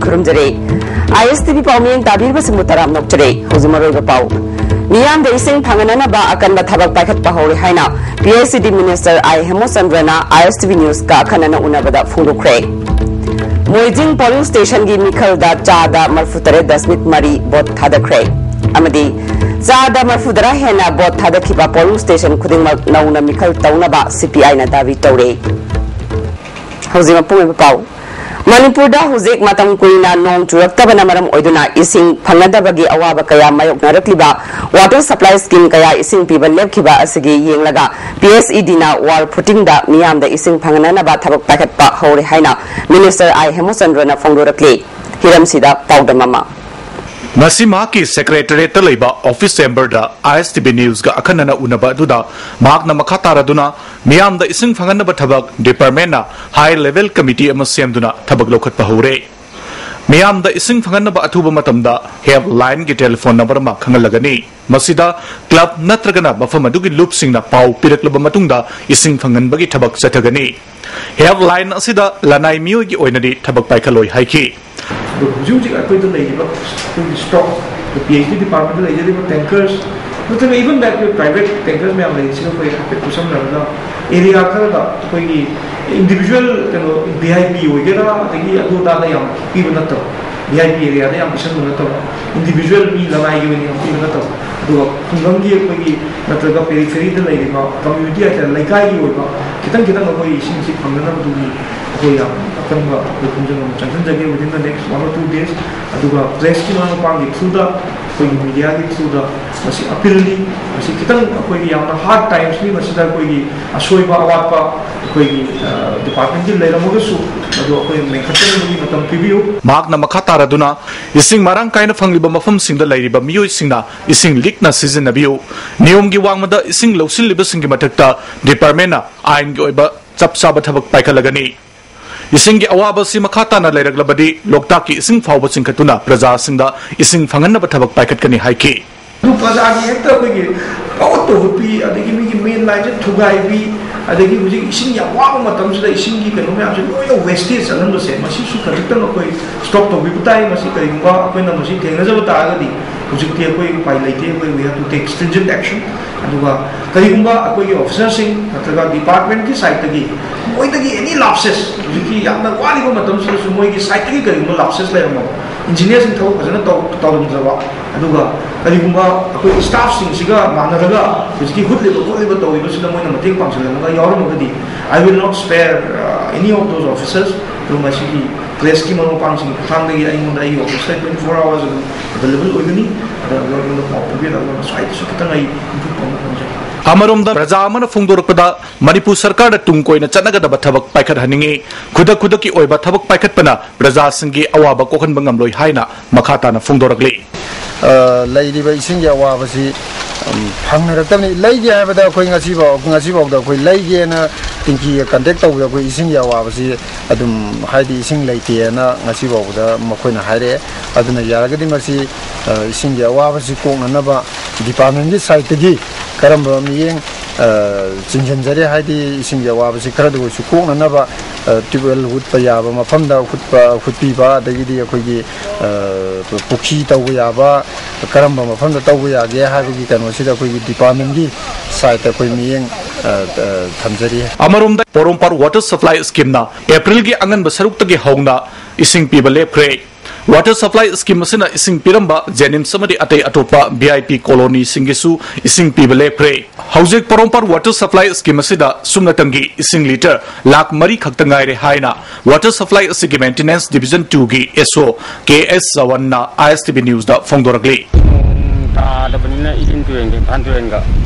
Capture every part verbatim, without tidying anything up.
ꯈꯨꯔꯨꯝꯖꯔꯤ꯫ ꯑꯥꯏ ꯑꯦꯁ T V ꯄꯥꯎꯃꯤꯌꯦꯡ ꯇꯥꯕꯤꯔꯤꯕꯁꯤꯡꯕꯨ ꯇꯔꯥꯝꯅ ꯑꯣꯛꯆꯔꯤ꯫ ꯍꯧꯖꯤꯛ ꯃꯔꯨꯑꯣꯏꯕ ꯄꯥꯎ꯫ ꯃꯤꯌꯥꯝꯗ ꯏꯁꯤꯡ ꯐꯪꯍꯟꯅꯅꯕ ꯑꯀꯟꯕ ꯊꯕꯛ ꯄꯥꯏꯈꯠꯄ ꯍꯧꯔꯦ ꯍꯥꯏꯅ ꯄꯤ ꯑꯩꯆ ꯏ ꯗꯤ ꯃꯤꯅꯤꯁꯇꯔ ꯑꯥꯏ ꯍꯦꯃꯆꯟꯗ꯭ꯔꯅ ꯑꯥꯏ ꯑꯦꯁ ꯇꯤ ꯚꯤ ꯅ꯭ꯌꯨꯁꯀ ꯑꯈꯟꯅꯅ ꯎꯅꯕꯗ ꯐꯣꯡꯗꯣꯛꯈ꯭ꯔꯦ꯫ ꯃꯣꯏꯖꯤꯡ ꯄꯣꯂꯤꯡ ꯁ꯭ꯇꯦꯁꯟꯒꯤ ꯃꯤꯈꯜꯗ ꯆꯥꯗ ꯃꯔꯤꯐꯨ ꯇꯔꯦꯠ ꯗꯁꯃꯤꯛ ꯃꯔꯤ ꯚꯣꯠ ꯊꯥꯗꯈ꯭ꯔꯦ꯫ ꯑꯃꯗꯤ ꯆꯥꯗ ꯃꯔꯤꯐꯨ ꯇꯔꯥ ꯍꯦꯟꯅ ꯚꯣꯠ ꯊꯥꯗꯈꯤꯕ ꯄꯣꯂꯤꯡ ꯁ꯭ꯇꯦꯁꯟ ꯈꯨꯗꯤꯡꯃꯛ ꯅꯧꯅ ꯃꯤꯈꯜ ꯇꯧꯅꯕ ꯁꯤ ꯄꯤ ꯑꯥꯏꯅ ꯗꯥꯕꯤ ꯇꯧꯔꯦ꯫ ꯍꯧꯖꯤꯛ ꯃꯄꯨꯡ ꯑꯣꯏꯕ ꯄꯥꯎ꯫ ꯃꯅꯤꯄꯨꯔꯗ ꯍꯧꯖꯤꯛ ꯃꯇꯝ ꯀꯨꯏꯅ ꯅꯣꯡ ꯆꯨꯔꯛꯇꯕꯅ ꯃꯔꯝ ꯑꯣꯏꯗꯨꯅ ꯏꯁꯤꯡ ꯐꯪꯅꯗꯕꯒꯤ ꯑꯋꯥꯕ ꯀꯌꯥ ꯃꯥꯌꯣꯛꯅꯔꯛꯂꯤꯕ ꯋꯥꯇꯔ ꯁꯄ꯭ꯂꯥꯏ ꯁ꯭ꯀꯤꯝ ꯀꯌꯥ ꯏꯁꯤꯡ ꯄꯤꯕ ꯂꯦꯞꯈꯤꯕ ꯑꯁꯤꯒꯤ ꯌꯦꯡꯂꯒ ꯄꯤ ꯑꯩꯆ ꯏ ꯗꯤꯅ ꯋꯥꯜ ꯐꯨꯇꯤꯡꯗ ꯃꯤꯌꯥꯝꯗ ꯏꯁꯤꯡ ꯐꯪꯍꯟꯅꯅꯕ ꯊꯕꯛ ꯄꯥꯏꯈꯠꯄ ꯍꯧꯔꯦ ꯍꯥꯏꯅ ꯃꯤꯅꯤꯁꯇꯔ ꯑꯥꯏ ꯍꯦꯃꯆꯟꯗ꯭ꯔꯅ ꯐꯣꯡꯗꯣꯔꯛꯂꯤ꯫ ꯍꯤꯔꯝꯁꯤꯗ ꯄꯥꯎꯗꯝ ꯑꯃ꯫ ꯉꯁꯤ ꯃꯍꯥꯛꯀꯤ ꯁꯦꯀ꯭ꯔꯦꯇꯔꯤꯌꯦꯠꯇ ꯂꯩꯕ ꯑꯣꯐꯤꯁ ꯆꯦꯝꯕꯔꯗ ꯑꯥꯏ ꯑꯦꯁ ꯇꯤ ꯚꯤ ꯅ꯭ꯌꯨꯁꯀ ꯑꯈꯟꯅꯅ ꯎꯅꯕ ꯑꯗꯨꯗ ꯃꯍꯥꯛꯅ ꯃꯈꯥ ꯇꯥꯔꯗꯨꯅ ꯃꯤꯌꯥꯝꯗ ꯏꯁꯤꯡ ꯐꯪꯍꯟꯅꯕ ꯊꯕꯛ ꯗꯤꯄꯥꯔꯠꯃꯦꯟꯅ ꯍꯥꯏ ꯂꯦꯚꯦꯜ ꯀꯃꯤꯇꯤ ꯑꯃ ꯁꯦꯝꯗꯨꯅ ꯊꯕꯛ ꯂꯧꯈꯠꯄ ꯍꯧꯔꯦ꯫ ꯃꯤꯌꯥꯝꯗ ꯏꯁꯤꯡ ꯐꯪꯍꯟꯅꯕ ꯑꯊꯨꯕ ꯃꯇꯝꯗ ꯍꯦꯜꯞ ꯂꯥꯏꯟꯒꯤ ꯇꯦꯂꯤꯐꯣꯟ ꯅꯝꯕꯔ ꯑꯃ ꯈꯪꯍꯜꯂꯒꯅꯤ꯫ ꯃꯁꯤꯗ ꯀ꯭ꯂꯕ ꯅꯠꯇ꯭ꯔꯒꯅ ꯃꯐꯝ ꯑꯗꯨꯒꯤ ꯂꯨꯞꯁꯤꯡꯅ ꯄꯥꯎ ꯄꯤꯔꯛꯂꯕ ꯃꯇꯨꯡꯗ ꯏꯁꯤꯡ ꯐꯪꯍꯟꯕꯒꯤ ꯊꯕꯛ ꯆꯠꯊꯒꯅꯤ꯫ ꯍꯦꯜꯞ ꯂꯥꯏꯟ ꯑꯁꯤꯗ ꯂꯅꯥꯏ ꯃꯤꯑꯣꯏꯒꯤ ꯑꯣꯏꯅꯗꯤ ꯊꯕꯛ ꯄꯥꯏꯈꯠꯂꯣꯏ ꯍꯥꯏꯈꯤ꯫ ꯑꯗꯣ ꯍꯧꯖꯤꯛ ꯍꯧꯖꯤꯛ ꯑꯩꯈꯣꯏꯗ ꯂꯩꯔꯤꯕ ꯑꯩꯈꯣꯏꯒꯤ ꯁ꯭ꯇꯣꯛ, ꯄꯤ ꯑꯩꯆ ꯗꯤ ꯗꯤꯄꯥꯔꯠꯃꯦꯟꯗ ꯂꯩꯖꯔꯤꯕ ꯇꯦꯡꯀꯔꯁ, ꯅꯠꯇ꯭ꯔꯒ even that ꯑꯩꯈꯣꯏ ꯄ꯭ꯔꯥꯏꯚꯦꯠ ꯇꯦꯡꯀꯔꯁ ꯃꯌꯥꯝ ꯂꯩꯔꯤꯁꯤꯒ ꯑꯩꯈꯣꯏ ꯍꯥꯏꯐꯦꯠ ꯈꯨꯠꯁꯝꯅꯔꯒ ꯑꯦꯔꯤꯌꯥ ꯈꯔꯗ ꯑꯩꯈꯣꯏꯒꯤ ꯏꯟꯗꯤꯚꯤꯖꯨꯋꯦꯜ ꯀꯩꯅꯣ, ꯚꯤ ꯑꯥꯏ ꯄꯤ ꯑꯣꯏꯒꯦꯔꯥ, ꯑꯗꯒꯤ ꯑꯗꯨ ꯑꯗꯥꯗ ꯌꯥꯝ ꯄꯤꯕ ꯅꯠꯇꯕ, ꯚꯤ ꯑꯥꯏ ꯄꯤ ꯑꯦꯔꯤꯌꯥꯗ ꯌꯥꯝ ꯄꯤꯁꯟꯕ ꯅꯠꯇꯕ, ꯏꯟꯗꯤꯚꯤꯖꯨꯋꯦꯜ ꯃꯤ ꯂꯅꯥꯏꯒꯤ ꯑꯣꯏꯅ ꯌꯥꯝ ꯄꯤꯕ ꯅꯠꯇꯕ, ꯑꯗꯨꯒ ꯈꯨꯡꯒꯪꯒꯤ ꯑꯩꯈꯣꯏꯒꯤ ꯅꯠꯇ꯭ꯔꯒ ꯄꯦꯔꯤꯐꯦꯔꯤꯗ ꯂꯩꯔꯤꯕ ꯀꯝꯃ꯭ꯌꯨꯅꯤꯇꯤ ꯍꯥꯏꯇꯥꯔꯦ, ꯂꯩꯀꯥꯏꯒꯤ ꯑꯣꯏꯕ ꯈꯤꯇꯪ ꯈꯤꯇꯪ ꯑꯩꯈꯣꯏ ꯏꯁꯤꯡꯁꯤ ꯐꯪꯅꯅꯕꯗꯨꯒꯤ ꯑꯩꯈꯣꯏ ꯌꯥꯝ ꯑꯀꯟꯕ ꯑꯩꯈꯣꯏ ꯈꯣꯡꯖꯪ ꯑꯃ ꯆꯪꯁꯤꯟꯖꯒꯦ within the next one or two days꯫ ꯑꯗꯨꯒ ꯄ꯭ꯔꯦꯁꯀꯤ ꯃꯔꯨꯞ ꯃꯄꯥꯡꯒꯤ ꯊ꯭ꯔꯨꯗ, ꯑꯩꯈꯣꯏꯒꯤ ꯃꯤꯗꯤꯌꯥꯒꯤ ꯊ꯭ꯔꯨꯗ ꯃꯁꯤ ꯑꯄꯤꯜꯅꯤ꯫ ꯃꯁꯤ ꯈꯤꯇꯪ ꯑꯩꯈꯣꯏꯒꯤ ꯌꯥꯝꯅ ꯍꯥꯔꯠ ꯇꯥꯏꯝꯁꯅꯤ꯫ ꯃꯁꯤꯗ ꯑꯩꯈꯣꯏꯒꯤ ꯑꯁꯣꯏꯕ ꯑꯋꯥꯠꯄ ꯑꯩꯈꯣꯏꯒꯤ, ꯑ, ꯗꯤꯄꯥꯔꯠꯃꯦꯟꯒꯤ ꯂꯩꯔꯝꯃꯒꯁꯨ ꯃꯗꯨ ꯑꯩꯈꯣꯏ ꯃꯦꯟꯈꯠꯆꯅꯕꯒꯤ ꯃꯇꯝ ꯄꯤꯕꯤꯌꯨ꯫ ꯃꯍꯥꯛꯅ ꯃꯈꯥ ꯇꯥꯔꯗꯨꯅ ꯏꯁꯤꯡ ꯃꯔꯥꯡ ꯀꯥꯏꯅ ꯐꯪꯂꯤꯕ ꯃꯐꯝꯁꯤꯡꯗ ꯂꯩꯔꯤꯕ ꯃꯤꯑꯣꯏꯁꯤꯡꯅ ꯏꯁꯤꯡ ꯂꯤꯛꯅ ꯁꯤꯖꯤꯟꯅꯕꯤꯌꯨ꯫ ꯅꯤꯌꯣꯝꯒꯤ ꯋꯥꯡꯃꯗ ꯏꯁꯤꯡ ꯂꯧꯁꯤꯜꯂꯤꯕꯁꯤꯡꯒꯤ ꯃꯊꯛꯇ ꯗꯤꯄꯥꯔꯠꯃꯦꯟꯅ ꯑꯥꯏꯟꯒꯤ ꯑꯣꯏꯕ ꯆꯞ ꯆꯥꯕ ꯊꯕꯛ ꯄꯥꯏꯈꯠꯂꯒꯅꯤ꯫ ꯏꯁꯤꯡꯒꯤ ꯑꯋꯥꯕ ꯑꯁꯤ ꯃꯈꯥ ꯇꯥꯅ ꯂꯩꯔꯛꯂꯕꯗꯤ ꯂꯣꯛꯇꯥꯛꯀꯤ ꯏꯁꯤꯡ ꯐꯥꯎꯕ ꯆꯤꯡꯈꯠꯇꯨꯅ ꯄ꯭ꯔꯖꯥꯁꯤꯡꯗ ꯏꯁꯤꯡ ꯐꯪꯍꯟꯅꯕ ꯊꯕꯛ ꯄꯥꯏꯈꯠꯀꯅꯤ ꯍꯥꯏꯈꯤ꯫ ꯑꯗꯨ ꯄ꯭ꯔꯖꯥꯒꯤ ꯍꯦꯛꯇ ꯑꯩꯈꯣꯏꯒꯤ ꯄꯪꯍꯨꯠꯇ ꯍꯨꯠꯄꯤ, ꯑꯗꯒꯤ ꯃꯤꯒꯤ ꯃꯦꯟ ꯂꯥꯏꯟꯁꯦ ꯊꯨꯒꯥꯏꯕꯤ, ꯑꯗꯒꯤ ꯍꯧꯖꯤꯛ ꯏꯁꯤꯡ ꯌꯥꯝ ꯋꯥꯕ ꯃꯇꯝꯁꯤꯗ ꯏꯁꯤꯡꯒꯤ ꯀꯩꯅꯣ ꯃꯌꯥꯝꯁꯦ ꯂꯣꯏꯅ ꯋꯦꯁꯇꯦꯖ ꯆꯠꯍꯟꯕꯁꯦ, ꯃꯁꯤꯁꯨ ꯈꯖꯤꯛꯇꯪ ꯑꯩꯈꯣꯏ ꯁ꯭ꯇꯣꯞ ꯇꯧꯕꯤꯕ ꯇꯥꯏ꯫ ꯃꯁꯤ ꯀꯔꯤꯒꯨꯝꯕ ꯑꯩꯈꯣꯏꯅ ꯃꯁꯤ ꯊꯦꯡꯅꯖꯕ ꯇꯥꯔꯒꯗꯤ ꯍꯧꯖꯤꯛꯇꯤ ꯑꯩꯈꯣꯏ ꯎꯄꯥꯏ ꯂꯩꯇꯦ꯫ ꯑꯩꯈꯣꯏ we have to take stringent action꯫ ꯑꯗꯨꯒ ꯀꯔꯤꯒꯨꯝꯕ ꯑꯩꯈꯣꯏꯒꯤ ꯑꯣꯐꯤꯁꯔꯁꯤꯡ ꯅꯠꯇ꯭ꯔꯒ ꯗꯤꯄꯥꯔꯠꯃꯦꯟꯒꯤ ꯁꯥꯏꯠꯇꯒꯤ ꯃꯣꯏꯗꯒꯤ ꯑꯦꯅꯤ ꯂꯥꯞꯁꯦꯁ, ꯍꯧꯖꯤꯛꯀꯤ ꯌꯥꯝꯅ ꯋꯥꯔꯤꯕ ꯃꯇꯝꯁꯤꯗꯁꯨ ꯃꯣꯏꯒꯤ ꯁꯥꯏꯠꯇꯒꯤ ꯀꯔꯤꯒꯨꯝꯕ ꯂꯥꯞꯁꯦꯁ ꯂꯩꯔꯝꯃꯕ, ꯏꯟꯖꯤꯅꯤꯌꯔꯁꯤꯡ ꯊꯕꯛ ꯐꯖꯅ ꯇꯧ-, ꯇꯧꯔꯝꯗ꯭ꯔꯕ, ꯑꯗꯨꯒ ꯀꯔꯤꯒꯨꯝꯕ ꯑꯩꯈꯣꯏ ꯁ꯭ꯇꯥꯐꯁꯤꯡꯁꯤꯒ ꯃꯥꯟꯅꯔꯒ ꯍꯧꯖꯤꯛꯀꯤ ꯍꯨꯠꯂꯤꯕ ꯈꯣꯠꯂꯤꯕ ꯇꯧꯔꯤꯕꯁꯤꯗ ꯃꯣꯏꯅ ꯃꯇꯦꯡ ꯄꯥꯡꯁꯤꯜꯂꯝꯃꯒ ꯌꯥꯎꯔꯝꯃꯒꯗꯤ, I will not spare, uh, any of those officers꯫ ꯑꯗꯨ ꯃꯁꯤꯒꯤ ꯄ꯭ꯔꯦꯁꯀꯤ ꯃꯔꯨꯞ ꯃꯄꯥꯡꯁꯤꯡꯒꯤ ꯈꯨꯠꯊꯥꯡꯗꯒꯤ ꯑꯩꯉꯣꯟꯗ ꯑꯩꯒꯤ ꯑꯣꯐꯤꯁꯇ twenty four hours ꯑꯗꯨꯝ available ꯑꯣꯏꯒꯅꯤ꯫ ꯑꯗ ꯃꯔꯨꯞꯉꯣꯟꯗ ꯄꯥꯎ ꯄꯤꯕꯤꯔꯛꯑꯒ ꯁ꯭ꯋꯥꯏꯗꯁꯨ ꯈꯤꯇꯪ ꯑꯩ ꯏꯝꯄ꯭ꯔꯨꯚ ꯇꯧꯅꯕ ꯍꯣꯠꯅꯖꯒꯦ꯫ ꯑꯃꯔꯣꯝꯗ ꯄ꯭ꯔꯖꯥ ꯑꯃꯅ ꯐꯣꯡꯗꯣꯔꯛꯄꯗ ꯃꯅꯤꯄꯨꯔ ꯁꯔꯀꯥꯔꯗ ꯇꯨꯡ ꯀꯣꯏꯅ ꯆꯠꯅꯒꯗꯕ ꯊꯕꯛ ꯄꯥꯏꯈꯠꯍꯟꯅꯤꯡꯏ꯫ ꯈꯨꯗꯛ ꯈꯨꯗꯛꯀꯤ ꯑꯣꯏꯕ ꯊꯕꯛ ꯄꯥꯏꯈꯠꯄꯅ ꯄ꯭ꯔꯖꯥꯁꯤꯡꯒꯤ ꯑꯋꯥꯕ ꯀꯣꯛꯍꯟꯕ ꯉꯝꯂꯣꯏ ꯍꯥꯏꯅ ꯃꯈꯥ ꯇꯥꯅ ꯐꯣꯡꯗꯣꯔꯛꯂꯤ꯫ ꯑ, ꯂꯩꯔꯤꯕ ꯏꯁꯤꯡꯒꯤ ꯑꯋꯥꯕꯁꯤ, ꯎꯝ, ꯐꯪꯅꯔꯛꯇꯕꯅꯤ꯫ ꯂꯩꯒꯦ ꯍꯥꯏꯕꯗ ꯑꯩꯈꯣꯏ ꯉꯁꯤꯐꯥꯎ, ꯉꯁꯤꯐꯥꯎꯗ ꯑꯩꯈꯣꯏ ꯂꯩꯒꯦꯅ ꯇꯦꯡꯀꯤꯒ ꯀꯟꯇꯦꯛ ꯇꯧꯕꯗ ꯑꯩꯈꯣꯏ ꯏꯁꯤꯡꯒꯤ ꯑꯋꯥꯕꯁꯤ ꯑꯗꯨꯝ, ꯍꯥꯏꯗꯤ ꯏꯁꯤꯡ ꯂꯩꯇꯦꯅ ꯉꯁꯤꯐꯥꯎꯕꯗ ꯃꯈꯣꯏꯅ ꯍꯥꯏꯔꯛꯑꯦ꯫ ꯑꯗꯨꯅ ꯌꯥꯔꯒꯗꯤ ꯃꯁꯤ, ꯑ, ꯏꯁꯤꯡꯒꯤ ꯑꯋꯥꯕꯁꯤ ꯀꯣꯛꯅꯅꯕ ꯗꯤꯄꯥꯔꯠꯃꯦꯟꯒꯤ ꯁꯥꯏꯠꯇꯒꯤ ꯀꯔꯝꯕ ꯃꯤꯠꯌꯦꯡ, ꯑ, ꯆꯤꯡꯁꯤꯟꯖꯔꯤ, ꯍꯥꯏꯗꯤ ꯏꯁꯤꯡꯒꯤ ꯑꯋꯥꯕꯁꯤ ꯈꯔꯗ ꯑꯣꯏꯔꯁꯨ ꯀꯣꯛꯅꯅꯕ, ꯑ, ꯇ꯭ꯌꯨꯕꯋꯦꯜ ꯍꯨꯠꯄ ꯌꯥꯕ ꯃꯐꯝꯗ ꯍꯨꯠꯄ, ꯍꯨꯠꯄꯤꯕ, ꯑꯗꯒꯤꯗꯤ ꯑꯩꯈꯣꯏꯒꯤ, ꯑ, ꯄꯨꯈ꯭ꯔꯤ ꯇꯧꯕ ꯌꯥꯕ, ꯀꯔꯝꯕ ꯃꯐꯝꯗ ꯇꯧꯕ ꯌꯥꯒꯦ ꯍꯥꯏꯕꯒꯤ ꯀꯩꯅꯣꯁꯤꯗ ꯑꯩꯈꯣꯏꯒꯤ ꯗꯤꯄꯥꯔꯠꯃꯦꯟꯒꯤ ꯁꯥꯏꯠꯇ ꯑꯩꯈꯣꯏ ꯃꯤꯠꯌꯦꯡ, ꯑ, ꯑ, ꯊꯝꯖꯔꯤ꯫ ꯑꯃꯔꯣꯝꯗ ꯄꯣꯔꯣꯝꯄꯥꯠ ꯋꯥꯇꯔ ꯁꯄ꯭ꯂꯥꯏ ꯁ꯭ꯀꯤꯝꯅ ꯑꯦꯄ꯭ꯔꯤꯜꯒꯤ ꯑꯉꯟꯕ ꯁꯔꯨꯛꯇꯒꯤ ꯍꯧꯅ ꯏꯁꯤꯡ ꯄꯤꯕ ꯂꯦꯞꯈ꯭ꯔꯦ꯫ ꯋꯥꯇꯔ ꯁꯄ꯭ꯂꯥꯏ ꯁ꯭ꯀꯤꯝ ꯑꯁꯤꯅ ꯏꯁꯤꯡ ꯄꯤꯔꯝꯕ ꯖꯦꯅꯤꯝꯁ ꯑꯃꯗꯤ ꯑꯇꯩ ꯑꯇꯣꯞꯄ ꯚꯤ ꯑꯥꯏ ꯄꯤ ꯀꯣꯂꯣꯅꯤꯁꯤꯡꯒꯤꯁꯨ ꯏꯁꯤꯡ ꯄꯤꯕ ꯂꯦꯞꯈ꯭ꯔꯦ꯫ ꯍꯧꯖꯤꯛ ꯄꯣꯔꯣꯝꯄꯥꯠ ꯋꯥꯇꯔ ꯁꯄ꯭ꯂꯥꯏ ꯁ꯭ꯀꯤꯝ ꯑꯁꯤꯗ ꯁꯨꯞꯅꯇꯪꯒꯤ ꯏꯁꯤꯡ ꯂꯤꯇꯔ ꯂꯥꯈ ꯃꯔꯤ ꯈꯛꯇ ꯉꯥꯏꯔꯦ ꯍꯥꯏꯅ ꯋꯥꯇꯔ ꯁꯄ꯭ꯂꯥꯏ ꯑꯁꯤꯒꯤ ꯃꯦꯟꯇꯦꯅꯦꯟꯁ ꯗꯤꯕꯤꯖꯟ ꯇꯨꯒꯤ ꯑꯦꯁ ꯑꯣ ꯀꯦ ꯑꯦꯁ ꯆꯋꯟꯅ ꯑꯥꯏ ꯑꯦꯁ ꯇꯤ ꯚꯤ ꯅ꯭ꯌꯨꯁꯇ ꯐꯣꯡꯗꯣꯔꯛꯂꯤ꯫ ꯅꯣꯡ ꯇꯥꯗꯕꯅꯤꯅ ꯏꯔꯤꯜ ꯇꯨꯔꯦꯟꯒ ꯏꯝꯐꯥꯜ ꯇꯨꯔꯦꯟꯒ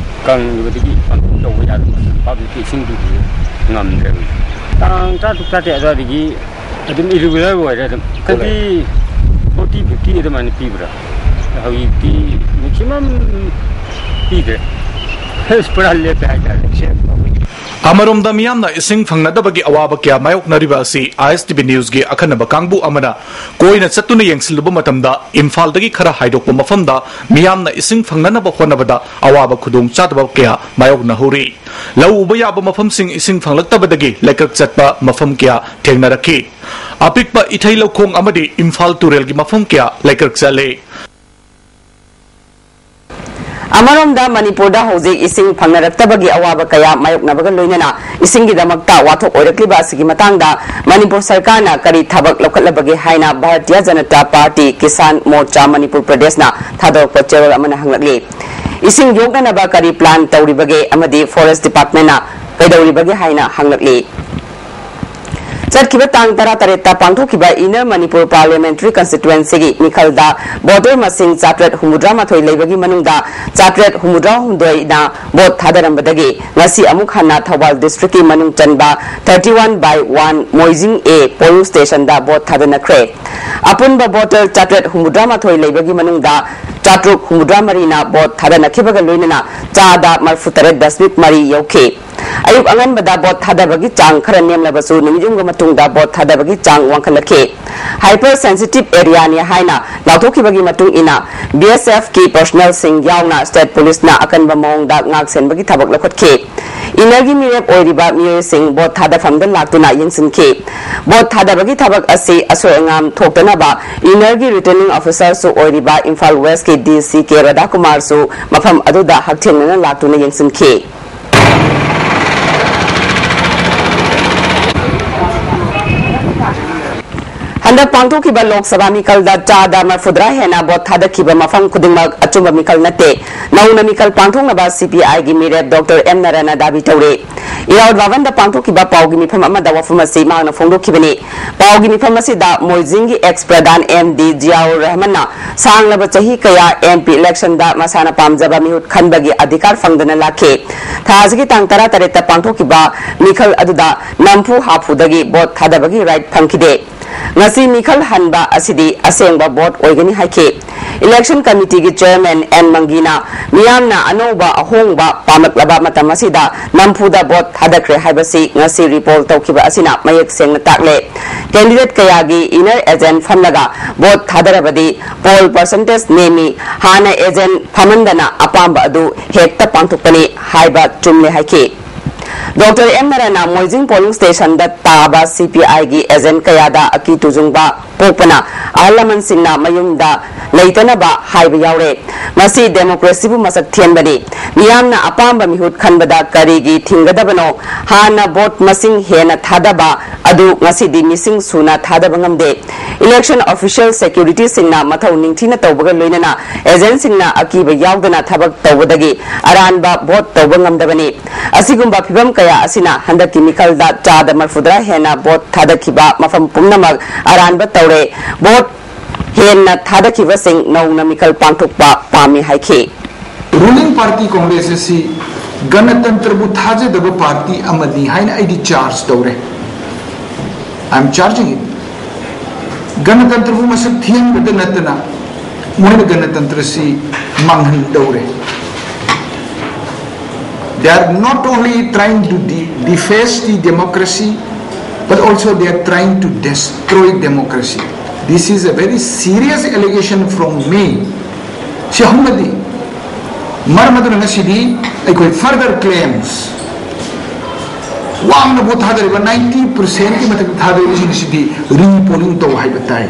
ꯀꯪꯈꯤꯕꯗꯒꯤ ꯄꯝ ꯇꯧꯕ ꯌꯥꯗꯕ, ꯄꯕ꯭ꯂꯤꯛꯀꯤ ꯏꯁꯤꯡꯗꯨꯗꯤ ꯉꯝꯗ꯭ꯔꯦꯕ꯫ ꯇꯥꯡ ꯇꯔꯥꯇꯔꯨꯛ, ꯇꯔꯥꯇꯔꯦꯠ ꯑꯗꯨꯋꯥꯏꯗꯒꯤ ꯑꯗꯨꯝ ꯏꯔꯤꯒꯨꯂꯔ ꯑꯣꯏꯔꯦ꯫ ꯑꯗꯨꯝ ꯍꯥꯏꯗꯤ ꯐꯣꯔꯇꯤ, ꯐꯤꯐꯇꯤ ꯑꯗꯨꯃꯥꯏꯅ ꯄꯤꯕ꯭ꯔꯥ? ꯍꯧꯖꯤꯛꯇꯤ ꯃꯦꯛꯁꯤꯃꯝ ꯄꯤꯗ꯭ꯔꯦ꯫ ꯑꯃꯔꯣꯝꯗ ꯃꯤꯌꯥꯝꯅ ꯏꯁꯤꯡ ꯐꯪꯅꯗꯕꯒꯤ ꯑꯋꯥꯕ ꯀꯌꯥ ꯃꯥꯌꯣꯛꯅꯔꯤꯕ ꯑꯁꯤ ꯑꯥꯏ ꯑꯦꯁ ꯇꯤ ꯚꯤ ꯅ꯭ꯌꯨꯁꯀꯤ ꯑꯈꯟꯅꯕ ꯀꯥꯡꯕꯨ ꯑꯃꯅ ꯀꯣꯏꯅ ꯆꯠꯇꯨꯅ ꯌꯦꯡꯁꯤꯜꯂꯨꯕ ꯃꯇꯝꯗ ꯏꯝꯐꯥꯜꯗꯒꯤ ꯈꯔ ꯍꯥꯏꯗꯣꯛꯄ ꯃꯐꯝꯗ ꯃꯤꯌꯥꯝꯅ ꯏꯁꯤꯡ ꯐꯪꯅꯅꯕ ꯍꯣꯠꯅꯕꯗ ꯑꯋꯥꯕ ꯈꯨꯗꯣꯡꯆꯥꯗꯕ ꯀꯌꯥ ꯃꯥꯌꯣꯛꯅꯍꯧꯔꯤ꯫ ꯂꯧ ꯎꯕ ꯌꯥꯕ ꯃꯐꯝꯁꯤꯡ ꯏꯁꯤꯡ ꯐꯪꯂꯛꯇꯕꯗꯒꯤ ꯂꯩꯀ꯭ꯔꯛ ꯆꯠꯄ ꯃꯐꯝ ꯀꯌꯥ ꯊꯦꯡꯅꯔꯛꯈꯤ꯫ ꯑꯄꯤꯛꯄ ꯏꯊꯩ ꯂꯧꯈꯣꯡ ꯑꯃꯗꯤ ꯏꯝꯐꯥꯜ ꯇꯨꯔꯦꯜꯒꯤ ꯃꯐꯝ ꯀꯌꯥ ꯂꯩꯀ꯭ꯔꯛ ꯆꯠꯂꯤ꯫ ꯑꯃꯔꯣꯝꯗ ꯃꯅꯤꯄꯨꯔꯗ ꯍꯧꯖꯤꯛ ꯏꯁꯤꯡ ꯐꯪꯅꯔꯛꯇꯕꯒꯤ ꯑꯋꯥꯕ ꯀꯌꯥ ꯃꯥꯌꯣꯛꯅꯕꯒ ꯂꯣꯏꯅꯅ ꯏꯁꯤꯡꯒꯤꯗꯃꯛꯇ ꯋꯥꯊꯣꯛ ꯑꯣꯏꯔꯛꯂꯤꯕ ꯑꯁꯤꯒꯤ ꯃꯇꯥꯡꯗ ꯃꯅꯤꯄꯨꯔ ꯁꯔꯀꯥꯔꯅ ꯀꯔꯤ ꯊꯕꯛ ꯂꯧꯈꯠꯂꯕꯒꯦ ꯍꯥꯏꯅ ꯚꯥꯔꯇꯤꯌ ꯖꯅꯇꯥ ꯄꯥꯔꯇꯤ ꯀꯤꯁꯥꯟ ꯃꯣꯔꯆꯥ ꯃꯅꯤꯄꯨꯔ ꯄ꯭ꯔꯗꯦꯁꯅ ꯊꯥꯗꯣꯔꯛꯄ ꯆꯦꯔꯣꯜ ꯑꯃꯅ ꯍꯪꯂꯛꯂꯤ꯫ ꯏꯁꯤꯡ ꯌꯣꯛꯅꯅꯕ ꯀꯔꯤ ꯄ꯭ꯂꯥꯟ ꯇꯧꯔꯤꯕꯒꯦ ꯑꯃꯗꯤ ꯐꯣꯔꯦꯁ ꯗꯤꯄꯥꯔꯠꯃꯦꯟꯅ ꯀꯩꯗꯧꯔꯤꯕꯒꯦ ꯍꯥꯏꯅ ꯍꯪꯂꯛꯂꯤ꯫ ꯆꯠꯈꯤꯕ ꯇꯥꯡ ꯇꯔꯥꯇꯔꯦꯠꯇ ꯄꯥꯡꯊꯣꯛꯈꯤꯕ ꯏꯟꯅꯔ ꯃꯅꯤꯄꯨꯔ ꯄꯥꯔꯂꯤꯌꯥꯃꯦꯟꯇꯔꯤ ꯀꯟꯁꯇꯤꯇ꯭ꯋꯦꯟꯁꯤꯒꯤ ꯃꯤꯈꯜꯗ ꯚꯣꯇꯔ ꯃꯁꯤꯡ ꯆꯥꯇ꯭ꯔꯦꯠ ꯍꯨꯝꯐꯨꯇꯔꯥꯃꯥꯊꯣꯏ ꯂꯩꯕꯒꯤ ꯃꯅꯨꯡꯗ ꯆꯥꯇ꯭ꯔꯦꯠ ꯍꯨꯝꯐꯨꯇꯔꯥꯍꯨꯝꯗꯣꯏꯅ ꯚꯣꯠ ꯊꯥꯗꯔꯝꯕꯗꯒꯤ ꯉꯁꯤ ꯑꯃꯨꯛ ꯍꯟꯅ ꯊꯧꯕꯥꯜ ꯗꯤꯁꯇ꯭ꯔꯤꯛꯀꯤ ꯃꯅꯨꯡ ꯆꯟꯕ ꯊꯥꯔꯇꯤ ꯋꯥꯟ ꯕꯥꯏ ꯋꯥꯟ ꯃꯣꯏꯖꯤꯡ ꯑꯦ ꯄꯣꯂꯤꯡ ꯁ꯭ꯇꯦꯁꯟꯗ ꯚꯣꯠ ꯊꯥꯗꯅꯈ꯭ꯔꯦ꯫ ꯑꯄꯨꯟꯕ ꯚꯣꯇꯔ ꯆꯥꯇ꯭ꯔꯦꯠ ꯍꯨꯝꯐꯨꯇꯔꯥꯃꯥꯊꯣꯏ ꯂꯩꯕꯒꯤ ꯃꯅꯨꯡꯗ ꯆꯥꯇ꯭ꯔꯨꯛ ꯍꯨꯝꯐꯨꯇꯔꯥꯃꯔꯤꯅ ꯚꯣꯠ ꯊꯥꯗꯅꯈꯤꯕꯒ ꯂꯣꯏꯅꯅ ꯆꯥꯗ ꯃꯔꯤꯐꯨꯇꯔꯦꯠ ꯗꯁꯃꯤꯛ ꯃꯔꯤ ꯌꯧꯈꯤ꯫ ꯑꯌꯨꯛ ꯑꯉꯟꯕꯗ ꯚꯣꯠ ꯊꯥꯗꯕꯒꯤ ꯆꯥꯡ ꯈꯔ ꯅꯦꯝꯂꯕꯁꯨ ꯅꯨꯃꯤꯠ ꯌꯨꯝꯒꯤ ꯃꯇꯨꯡꯗ ꯚꯣꯠ ꯊꯥꯗꯕꯒꯤ ꯆꯥꯡ ꯋꯥꯡꯈꯠꯂꯛꯈꯤ꯫ ꯍꯥꯏꯄꯔ ꯁꯦꯟꯁꯤꯇꯤꯚ ꯑꯦꯔꯤꯌꯥꯅꯤ ꯍꯥꯏꯅ ꯂꯥꯎꯊꯣꯛꯈꯤꯕꯒꯤ ꯃꯇꯨꯡ ꯏꯟꯅ ꯕꯤ ꯑꯦꯁ ꯑꯦꯐꯀꯤ ꯄꯔꯁꯣꯅꯦꯜꯁꯤꯡ ꯌꯥꯎꯅ ꯁ꯭ꯇꯦꯠ ꯄꯨꯂꯤꯁꯅ ꯑꯀꯟꯕ ꯃꯑꯣꯡꯗ ꯉꯥꯛ ꯁꯦꯟꯕꯒꯤ ꯊꯕꯛ ꯂꯧꯈꯠꯈꯤ꯫ ꯏꯟꯅꯔꯒꯤ ꯃꯤꯔꯦꯞ ꯑꯣꯏꯔꯤꯕ ꯃꯤꯑꯣꯏꯁꯤꯡ ꯚꯣꯠ ꯊꯥꯗꯐꯝꯗ ꯂꯥꯛꯇꯨꯅ ꯌꯦꯡꯁꯤꯟꯈꯤ꯫ ꯚꯣꯠ ꯊꯥꯗꯕꯒꯤ ꯊꯕꯛ ꯑꯁꯤ ꯑꯁꯣꯏ ꯑꯉꯥꯝ ꯊꯣꯛꯇꯅꯕ ꯏꯟꯅꯔꯒꯤ ꯔꯤꯇꯔꯅꯤꯡ ꯑꯣꯐꯤꯁꯥꯔꯁꯨ ꯑꯣꯏꯔꯤꯕ ꯏꯝꯐꯥꯜ ꯋꯦꯁꯀꯤ ꯗꯤ ꯁꯤ ꯀꯦ ꯔꯥꯙꯥꯀꯨꯃꯥꯔꯁꯨ ꯃꯐꯝ ꯑꯗꯨꯗ ꯍꯛꯊꯦꯡꯅꯅ ꯂꯥꯛꯇꯨꯅ ꯌꯦꯡꯁꯤꯟꯈꯤ꯫ ꯍꯟꯗꯛ ꯄꯥꯡꯊꯣꯛꯈꯤꯕ ꯂꯣꯛ ꯁꯚꯥ ꯃꯤꯈꯜꯗ ꯆꯥꯗ ꯃꯔꯤꯐꯨꯇꯔꯥ ꯍꯦꯟꯅ ꯚꯣꯠ ꯊꯥꯗꯈꯤꯕ ꯃꯐꯝ ꯈꯨꯗꯤꯡꯃꯛ ꯑꯆꯨꯝꯕ ꯃꯤꯈꯜ ꯅꯠꯇꯦ꯫ ꯅꯧꯅ ꯃꯤꯈꯜ ꯄꯥꯡꯊꯣꯛꯅꯕ ꯁꯤ ꯄꯤ ꯑꯥꯏꯒꯤ ꯃꯤꯔꯦꯞ ꯗꯣꯛꯇꯔ ꯑꯦꯝ ꯅꯔꯥꯅ ꯗꯥꯕꯤ ꯇꯧꯔꯦ꯫ ꯏꯔꯥꯠ ꯚꯕꯟꯗ ꯄꯥꯡꯊꯣꯛꯈꯤꯕ ꯄꯥꯎꯒꯤ ꯃꯤꯐꯝ ꯑꯃꯗ ꯋꯥꯐꯝ ꯑꯁꯤ ꯃꯍꯥꯛꯅ ꯐꯣꯡꯗꯣꯛꯈꯤꯕꯅꯤ꯫ ꯄꯥꯎꯒꯤ ꯃꯤꯐꯝ ꯑꯁꯤꯗ ꯃꯣꯏꯖꯤꯡꯒꯤ ꯑꯦꯛꯁ ꯄ꯭ꯔꯙꯥꯟ ꯑꯦꯝ ꯗꯤ ꯖꯤꯌꯥꯎꯔ ꯔꯍꯃꯟꯅ ꯁꯥꯡꯂꯕ ꯆꯍꯤ ꯀꯌꯥ ꯑꯦꯝ ꯄꯤ ꯏꯂꯦꯛꯁꯟꯗ ꯃꯁꯥꯅ ꯄꯥꯝꯖꯕ ꯃꯤꯍꯨꯠ ꯈꯟꯕꯒꯤ ꯑꯙꯤꯀꯥꯔ ꯐꯪꯗꯅ ꯂꯥꯛꯈꯤ꯫ ꯊꯥ ꯑꯁꯤꯒꯤ ꯇꯥꯡ ꯇꯔꯥꯇꯔꯦꯠꯇ ꯄꯥꯡꯊꯣꯛꯈꯤꯕ ꯃꯤꯈꯜ ꯑꯗꯨꯗ ꯅꯝꯐꯨ ꯍꯥꯐꯨꯗꯒꯤ ꯚꯣꯠ ꯊꯥꯗꯕꯒꯤ ꯔꯥꯏꯠ ꯐꯪꯈꯤꯗꯦ꯫ ꯉꯁꯤ ꯃꯤꯈꯜ ꯍꯟꯕ ꯑꯁꯤꯗꯤ ꯑꯁꯦꯡꯕ ꯚꯣꯠ ꯑꯣꯏꯒꯅꯤ ꯍꯥꯏꯈꯤ꯫ ꯏꯂꯦꯛꯁꯟ ꯀꯃꯤꯇꯤꯒꯤ ꯆꯦꯌꯔꯃꯦꯟ ꯑꯦꯟ ꯃꯪꯒꯤꯅ ꯃꯤꯌꯥꯝꯅ ꯑꯅꯧꯕ ꯑꯍꯣꯡꯕ ꯄꯥꯝꯂꯛꯂꯕ ꯃꯇꯝ ꯑꯁꯤꯗ ꯅꯝꯐꯨꯗ ꯚꯣꯠ ꯊꯥꯗꯈ꯭ꯔꯦ ꯍꯥꯏꯕꯁꯤ ꯉꯁꯤ ꯔꯤꯄꯣꯜ ꯇꯧꯈꯤꯕ ꯑꯁꯤꯅ ꯃꯌꯦꯛ ꯁꯦꯡꯅ ꯇꯥꯛꯂꯦ꯫ ꯀꯦꯟꯗꯤꯗꯦꯠ ꯀꯌꯥꯒꯤ ꯏꯅꯔ ꯑꯦꯖꯦꯟ ꯐꯝꯂꯒ ꯚꯣꯠ ꯊꯥꯗꯔꯕꯗꯤ ꯄꯣꯜ ꯄꯔꯁꯦꯟꯇꯦꯖ ꯅꯦꯝꯃꯤ, ꯍꯥꯟꯅ ꯑꯦꯖꯦꯟ ꯐꯝꯍꯟꯗꯅ ꯑꯄꯥꯝꯕ ꯑꯗꯨ ꯍꯦꯛꯇ ꯄꯥꯡꯊꯣꯛꯄꯅꯤ ꯍꯥꯏꯕ ꯆꯨꯝꯂꯦ ꯍꯥꯏꯈꯤ꯫ ꯗꯣꯛꯇꯔ ꯑꯦꯝ ꯅꯔꯥꯅ ꯃꯣꯏꯖꯤꯡ ꯄꯣꯂꯤꯡ ꯁ꯭ꯇꯦꯁꯟꯗ ꯇꯥꯕ ꯁꯤ ꯄꯤ ꯑꯥꯏꯒꯤ ꯑꯦꯖꯦꯟ ꯀꯌꯥꯗ ꯑꯀꯤ ꯇꯨꯖꯨꯡꯕ ꯄꯣꯛꯄꯅ ꯑꯍꯜ ꯂꯃꯟꯁꯤꯡꯅ ꯃꯌꯨꯝꯗ ꯂꯩꯇꯅꯕ ꯍꯥꯏꯕ ꯌꯥꯎꯔꯦ꯫ ꯃꯁꯤ ꯗꯦꯃꯣꯀ꯭ꯔꯦꯁꯤꯕꯨ ꯃꯁꯛ ꯊꯤꯍꯟꯕꯅꯤ꯫ ꯃꯤꯌꯥꯝꯅ ꯑꯄꯥꯝꯕ ꯃꯤꯍꯨꯠ ꯈꯟꯕꯗ ꯀꯔꯤꯒꯤ ꯊꯤꯡꯒꯗꯕꯅꯣ? ꯍꯥꯟꯅ ꯚꯣꯠ ꯃꯁꯤꯡ ꯍꯦꯟꯅ ꯊꯥꯗꯕ ꯑꯗꯨ ꯉꯁꯤꯗꯤ ꯃꯤꯁꯤꯡ ꯁꯨꯅ ꯊꯥꯗꯕ ꯉꯝꯗꯦ꯫ ꯏꯂꯦꯛꯁꯟ ꯑꯣꯐꯤꯁꯤꯌꯦꯜ ꯁꯦꯀ꯭ꯌꯨꯔꯤꯇꯤꯁꯤꯡꯅ ꯃꯊꯧ ꯅꯤꯡꯊꯤꯅ ꯇꯧꯕꯒ ꯂꯣꯏꯅꯅ ꯑꯦꯖꯦꯟꯁꯤꯡꯅ ꯑꯀꯤꯕ ꯌꯥꯎꯗꯅ ꯊꯕꯛ ꯇꯧꯕꯗꯒꯤ ꯑꯔꯥꯟꯕ ꯚꯣꯠ ꯇꯧꯕ ꯉꯝꯗꯕꯅꯤ꯫ ꯑꯁꯤꯒꯨꯝꯕ ꯐꯤꯚꯝ ꯀꯌꯥ ꯑꯁꯤꯅ ꯍꯟꯗꯛꯀꯤ ꯃꯤꯈꯜꯗ ꯆꯥꯗ ꯃꯔꯐꯨꯇꯔꯥ ꯍꯦꯟꯅ ꯚꯣꯠ ꯊꯥꯗꯈꯤꯕ ꯃꯐꯝ ꯄꯨꯝꯅꯃꯛ ꯑꯔꯥꯟꯕ ꯇꯧꯔꯦ꯫ ꯚꯣꯠ ꯍꯦꯟꯅ ꯊꯥꯗꯈꯤꯕꯁꯤꯡ ꯅꯧꯅ ꯃꯤꯈꯜ ꯄꯥꯡꯊꯣꯛꯄ ꯄꯥꯝꯃꯤ ꯍꯥꯏꯈꯤ꯫ ꯔꯨꯂꯤꯡ ꯄꯥꯔꯇꯤ ꯀꯣꯡꯒ꯭ꯔꯦꯁ ꯑꯁꯤ ꯒꯅꯇꯟꯇ꯭ꯔꯕꯨ ꯊꯥꯖꯗꯕ ꯄꯥꯔꯇꯤ ꯑꯃꯅꯤ ꯍꯥꯏꯅ ꯑꯩꯗꯤ ꯆꯥꯔꯖ ꯇꯧꯔꯦ꯫ I am charging it. ꯒꯅꯇꯟꯇ꯭ꯔꯕꯨ ꯃꯁꯛ ꯊꯤꯍꯟꯕꯗ ꯅꯠꯇꯅ ꯃꯣꯏꯅ ꯒꯅꯇꯟꯇ꯭ꯔꯁꯤ ꯃꯥꯡꯍꯟꯗꯧꯔꯦ꯫ They are not only trying to de- deface the democracy, but also they are trying to destroy democracy. This is a very serious allegation from me. ꯁꯤ ꯍꯧꯅꯗꯦ꯫ ꯃꯔꯝ ꯑꯗꯨꯅ ꯉꯁꯤꯗꯤ ꯑꯩꯈꯣꯏ further claims ꯋꯥꯡꯅ vote ꯊꯥꯗꯔꯤꯕ ninety percent ꯀꯤ ꯃꯊꯛꯇ ꯊꯥꯗꯔꯤꯕꯁꯤꯡ ꯑꯁꯤꯗꯤ repolling ꯇꯧ ꯍꯥꯏꯕ ꯇꯥꯏ꯫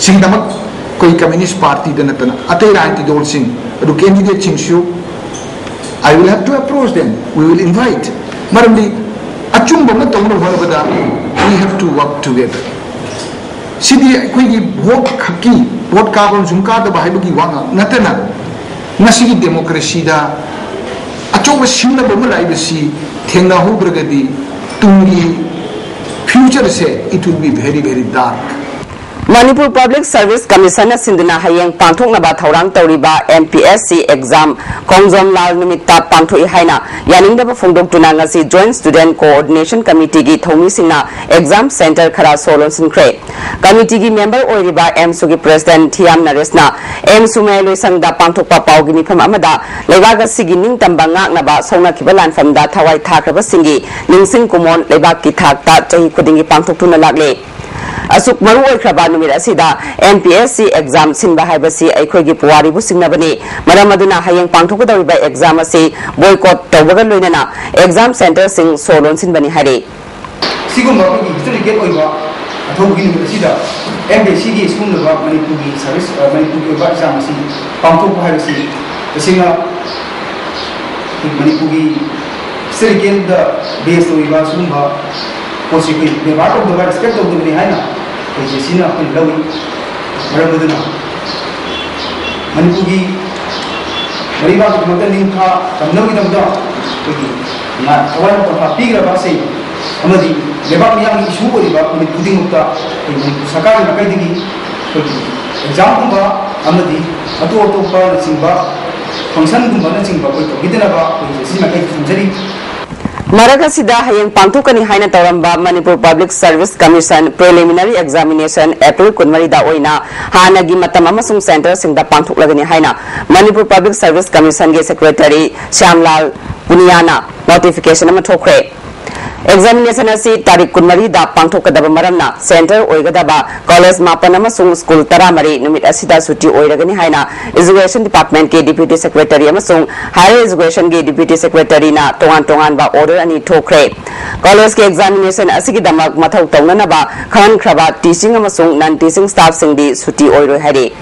ꯁꯤꯒꯤꯗꯃꯛ ꯑꯩꯈꯣꯏ ꯀꯝꯌꯨꯅꯤꯁ ꯄꯥꯔꯇꯤꯗ ꯅꯠꯇꯅ ꯑꯇꯩ ꯔꯥꯖꯅꯤꯇꯤ ꯗꯜꯁꯤꯡ ꯑꯗꯨ candidate ꯁꯤꯡꯁꯨ I will have to approach them, we will invite. ꯃꯔꯝꯗꯤ ꯑꯆꯨꯝꯕ ꯑꯃ ꯇꯧꯅꯕ ꯍꯣꯠꯅꯕꯗ we have to work together. ꯁꯤꯗꯤ ꯑꯩꯈꯣꯏꯒꯤ ꯚꯣꯠ ꯈꯛꯀꯤ ꯚꯣꯠ ꯀꯥꯕ ꯑꯃꯁꯨꯡ ꯀꯥꯗꯕ ꯍꯥꯏꯕꯒꯤ ꯋꯥ ꯉꯥꯛ ꯅꯠꯇꯅ ꯉꯁꯤꯒꯤ ꯗꯦꯃꯣꯀ꯭ꯔꯦꯁꯤꯗ ꯑꯆꯧꯕ ꯁꯤꯡꯅꯕ ꯑꯃ ꯂꯥꯛꯏꯕꯁꯤ ꯊꯦꯡꯅꯍꯧꯗ꯭ꯔꯒꯗꯤ ꯇꯨꯡꯒꯤ future ꯁꯦ it will be very very dark. Manipur public service ꯀꯃꯤꯁꯟꯅ ꯁꯤꯟꯗꯨꯅ ꯍꯌꯦꯡ ꯄꯥꯡꯊꯣꯛꯅꯕ ꯊꯧꯔꯥꯡ ꯇꯧꯔꯤꯕ M P S C exam ꯈꯣꯡꯖꯣꯝ ꯂꯥꯜ ꯅꯨꯃꯤꯠꯇ ꯄꯥꯡꯊꯣꯛꯏ ꯍꯥꯏꯅ ꯌꯥꯅꯤꯡꯗꯕ ꯐꯣꯡꯗꯣꯛꯇꯨꯅ ꯉꯁꯤ ꯖꯣꯏꯟꯠ ꯁ꯭ꯇꯨꯗꯦꯟꯠ ꯀꯣꯑꯣꯔꯗꯤꯅꯦꯁꯟ ꯀꯃꯤꯇꯤꯒꯤ ꯊꯧꯃꯤꯁꯤꯡꯅ ꯑꯦꯛꯖꯥꯝ ꯁꯦꯟꯇꯔ ꯈꯔ ꯁꯣ ꯂꯣꯟꯁꯤꯟꯈ꯭ꯔꯦ꯫ ꯀꯃꯤꯇꯤꯒꯤ ꯃꯦꯝꯕꯔ ꯑꯣꯏꯔꯤꯕ ꯑꯦꯝꯁꯨꯒꯤ ꯄ꯭ꯔꯦꯁꯤꯗꯦꯟꯠ ꯊꯤꯌꯥꯝ ꯅꯔꯦꯁꯅ ꯑꯦꯝꯁꯨ ꯃꯌꯥꯏ ꯂꯣꯏꯁꯪꯗ ꯄꯥꯡꯊꯣꯛꯄ ꯄꯥꯎꯒꯤ ꯃꯤꯐꯝ ꯑꯃꯗ ꯂꯩꯕꯥꯛ ꯑꯁꯤꯒꯤ ꯅꯤꯡꯇꯝꯕ ꯉꯥꯛꯅꯕ ꯁꯣꯛꯅꯈꯤꯕ ꯂꯥꯟꯐꯝꯗ ꯊꯋꯥꯏ ꯊꯥꯈ꯭ꯔꯕꯁꯤꯡꯒꯤ ꯅꯤꯡꯁꯤꯡ ꯀꯨꯃꯣꯟ ꯂꯩꯕꯥꯛꯀꯤ ꯊꯥꯛꯇ ꯆꯍꯤ ꯈꯨꯗꯤꯡꯒꯤ ꯄꯥꯡꯊꯣꯛꯇꯨꯅ ꯂꯥꯛꯂꯦ꯫ ꯑꯁꯨꯛ ꯃꯔꯨ ꯑꯣꯏꯈ꯭ꯔꯕ ꯅꯨꯃꯤꯠ ꯑꯁꯤꯗ M P S C exam ꯁꯤꯟꯕ ꯍꯥꯏꯕꯁꯤ ꯑꯩꯈꯣꯏꯒꯤ ꯄꯨꯋꯥꯔꯤꯕꯨ ꯆꯤꯡꯅꯕꯅꯤ꯫ ꯃꯔꯝ ꯑꯗꯨꯅ ꯍꯌꯦꯡ ꯄꯥꯡꯊꯣꯛꯀꯗꯧꯔꯤꯕ ꯑꯦꯛꯖꯥꯝ ꯑꯁꯤ ꯕꯣꯏꯀꯣꯠ ꯇꯧꯕꯒ ꯂꯣꯏꯅꯅ ꯑꯦꯛꯖꯥꯝ ꯁꯦꯟꯇꯔꯁꯤꯡ ꯁꯣ ꯂꯣꯟꯁꯤꯟꯕꯅꯤ ꯍꯥꯏꯔꯤ꯫ ꯁꯤꯒꯨꯝꯕ ꯑꯩꯈꯣꯏꯒꯤ ꯍꯤꯁꯇꯣꯔꯤꯀꯦꯜ ꯑꯣꯏꯕ ꯑꯊꯧꯕꯒꯤ ꯅꯨꯃꯤꯠ ꯑꯁꯤꯗ ꯑꯦꯝ ꯄꯤ ꯑꯦꯁ ꯁꯤꯒꯤ ꯁꯤꯒꯨꯝꯂꯕ ꯃꯅꯤꯄꯨꯔꯒꯤ ꯁꯔꯚꯤꯁ, ꯑ, ꯃꯅꯤꯄꯨꯔꯒꯤ ꯑꯣꯏꯕ ꯑꯦꯛꯖꯥꯝ ꯑꯁꯤ ꯄꯥꯡꯊꯣꯛꯄ ꯍꯥꯏꯕꯁꯤ ꯇꯁꯦꯡꯅ ꯑꯩꯈꯣꯏ ꯃꯅꯤꯄꯨꯔꯒꯤ ꯍꯤꯁꯇꯣꯔꯤꯀꯦꯜꯗ ꯕꯦꯁ ꯑꯣꯏꯕ ꯁꯤꯒꯨꯝꯕ ꯄꯣꯠꯁꯤ ꯑꯩꯈꯣꯏ ꯕꯦꯕꯥꯔ ꯇꯧꯗꯕ, ꯔꯦꯁꯄꯦꯛ ꯇꯧꯗꯕꯅꯤ ꯍꯥꯏꯅ ꯑꯩꯈꯣꯏ ꯖꯦ ꯁꯤꯅ ꯑꯩꯈꯣꯏꯅ ꯂꯧꯏ꯫ ꯃꯔꯝ ꯑꯗꯨꯅ ꯃꯅꯤꯄꯨꯔꯒꯤ ꯂꯩꯕꯥꯛꯀꯤꯗꯃꯛꯇ ꯅꯤꯡꯊꯥ ꯇꯝꯅꯕꯒꯤꯗꯃꯛꯇ ꯑꯩꯈꯣꯏꯒꯤ ꯉꯥ-, ꯊꯋꯥꯏ ꯄꯣꯟꯊꯥ ꯄꯤꯈ꯭ꯔꯕ ꯑꯁꯤ ꯑꯃꯗꯤ ꯂꯩꯕꯥꯛ ꯃꯤꯌꯥꯝꯒꯤ ꯏꯁꯨ ꯑꯣꯏꯔꯤꯕ ꯅꯨꯃꯤꯠ ꯈꯨꯗꯤꯡꯃꯛꯇ ꯑꯩꯈꯣꯏ ꯃꯅꯤꯄꯨꯔ ꯁꯔꯀꯥꯔꯒꯤ ꯃꯥꯏꯀꯩꯗꯒꯤ ꯑꯩꯈꯣꯏꯒꯤ ꯑꯦꯛꯖꯥꯝꯒꯨꯝꯕ ꯑꯃꯗꯤ ꯑꯇꯣꯞ ꯑꯇꯣꯞꯄꯅꯆꯤꯡꯕ ꯐꯪꯁꯟꯒꯨꯝꯕꯅꯆꯤꯡꯕ ꯑꯩꯈꯣꯏ ꯇꯧꯕꯤꯗꯅꯕ ꯑꯩꯈꯣꯏ ꯖꯦ ꯁꯤ ꯃꯥꯏꯀꯩꯗꯒꯤ ꯈꯪꯖꯔꯤ꯫ ꯃꯔꯛ ꯑꯁꯤꯗ ꯍꯌꯦꯡ ꯄꯥꯡꯊꯣꯛꯀꯅꯤ ꯍꯥꯏꯅ ꯇꯧꯔꯝꯕ Manipur public service commission preliminary examination April ꯀꯨꯟꯃꯔꯤꯗ ꯑꯣꯏꯅ ꯍꯥꯟꯅꯒꯤ ꯃꯇꯝ ꯑꯃꯁꯨꯡ ꯁꯦꯟꯇꯔꯁꯤꯡꯗ ꯄꯥꯡꯊꯣꯛꯂꯒꯅꯤ ꯍꯥꯏꯅ ꯃꯅꯤꯄꯨꯔ ꯄꯕ꯭ꯂꯤꯛ ꯁꯔꯚꯤꯁ ꯀꯃꯤꯁꯟꯒꯤ ꯁꯦꯀ꯭ꯔꯦꯇꯔꯤ ꯁ꯭ꯌꯥꯝꯂꯥꯜ ꯄꯨꯅꯤꯌꯥꯅ ꯅꯣꯇꯤꯐꯤꯀꯦꯁꯟ ꯑꯃ ꯊꯣꯛꯈ꯭ꯔꯦ꯫ ꯑꯦꯛꯖꯥꯃꯤꯅꯦꯁꯟ ꯑꯁꯤ ꯇꯥꯔꯤꯛ ꯀꯨꯟꯃꯔꯤꯗ ꯄꯥꯡꯊꯣꯛꯀꯗꯕ ꯃꯔꯝꯅ ꯁꯦꯟꯇꯔ ꯑꯣꯏꯒꯗꯕ ꯀꯣꯂꯦꯖ ꯃꯥꯄꯟ ꯑꯃꯁꯨꯡ ꯁ꯭ꯀꯨꯜ ꯇꯔꯥꯃꯔꯤ ꯅꯨꯃꯤꯠ ꯑꯁꯤꯗ ꯁꯨꯇꯤ ꯑꯣꯏꯔꯒꯅꯤ ꯍꯥꯏꯅ ꯏꯖꯨꯀꯦꯁꯟ ꯗꯤꯄꯥꯔꯠꯃꯦꯟꯠꯀꯤ ꯗꯤꯄ꯭ꯌꯨꯇꯤ ꯁꯦꯀ꯭ꯔꯦꯇꯔꯤ ꯑꯃꯁꯨꯡ ꯍꯥꯌꯔ ꯏꯖꯨꯀꯦꯁꯟꯒꯤ ꯗꯤꯄ꯭ꯌꯨꯇꯤ ꯁꯦꯀ꯭ꯔꯦꯇꯔꯤꯅ ꯇꯣꯉꯥꯟ ꯇꯣꯉꯥꯟꯕ ꯑꯣꯔꯗꯔ ꯑꯅꯤ ꯊꯣꯛꯈ꯭ꯔꯦ꯫ ꯀꯣꯂꯦꯖꯀꯤ ꯑꯦꯛꯖꯥꯃꯤꯅꯦꯁꯟ ꯑꯁꯤꯒꯤꯗꯃꯛ ꯃꯊꯧ ꯇꯧꯅꯅꯕ ꯈꯪꯍꯟꯈ꯭ꯔꯕ ꯇꯤꯆꯤꯡ ꯑꯃꯁꯨꯡ ꯅꯟ ꯇꯤꯆꯤꯡ ꯁ꯭ꯇꯥꯐꯁꯤꯡꯗꯤ ꯁꯨꯇꯤ ꯑꯣꯏꯔꯣꯏ ꯍꯥꯏꯔꯤ꯫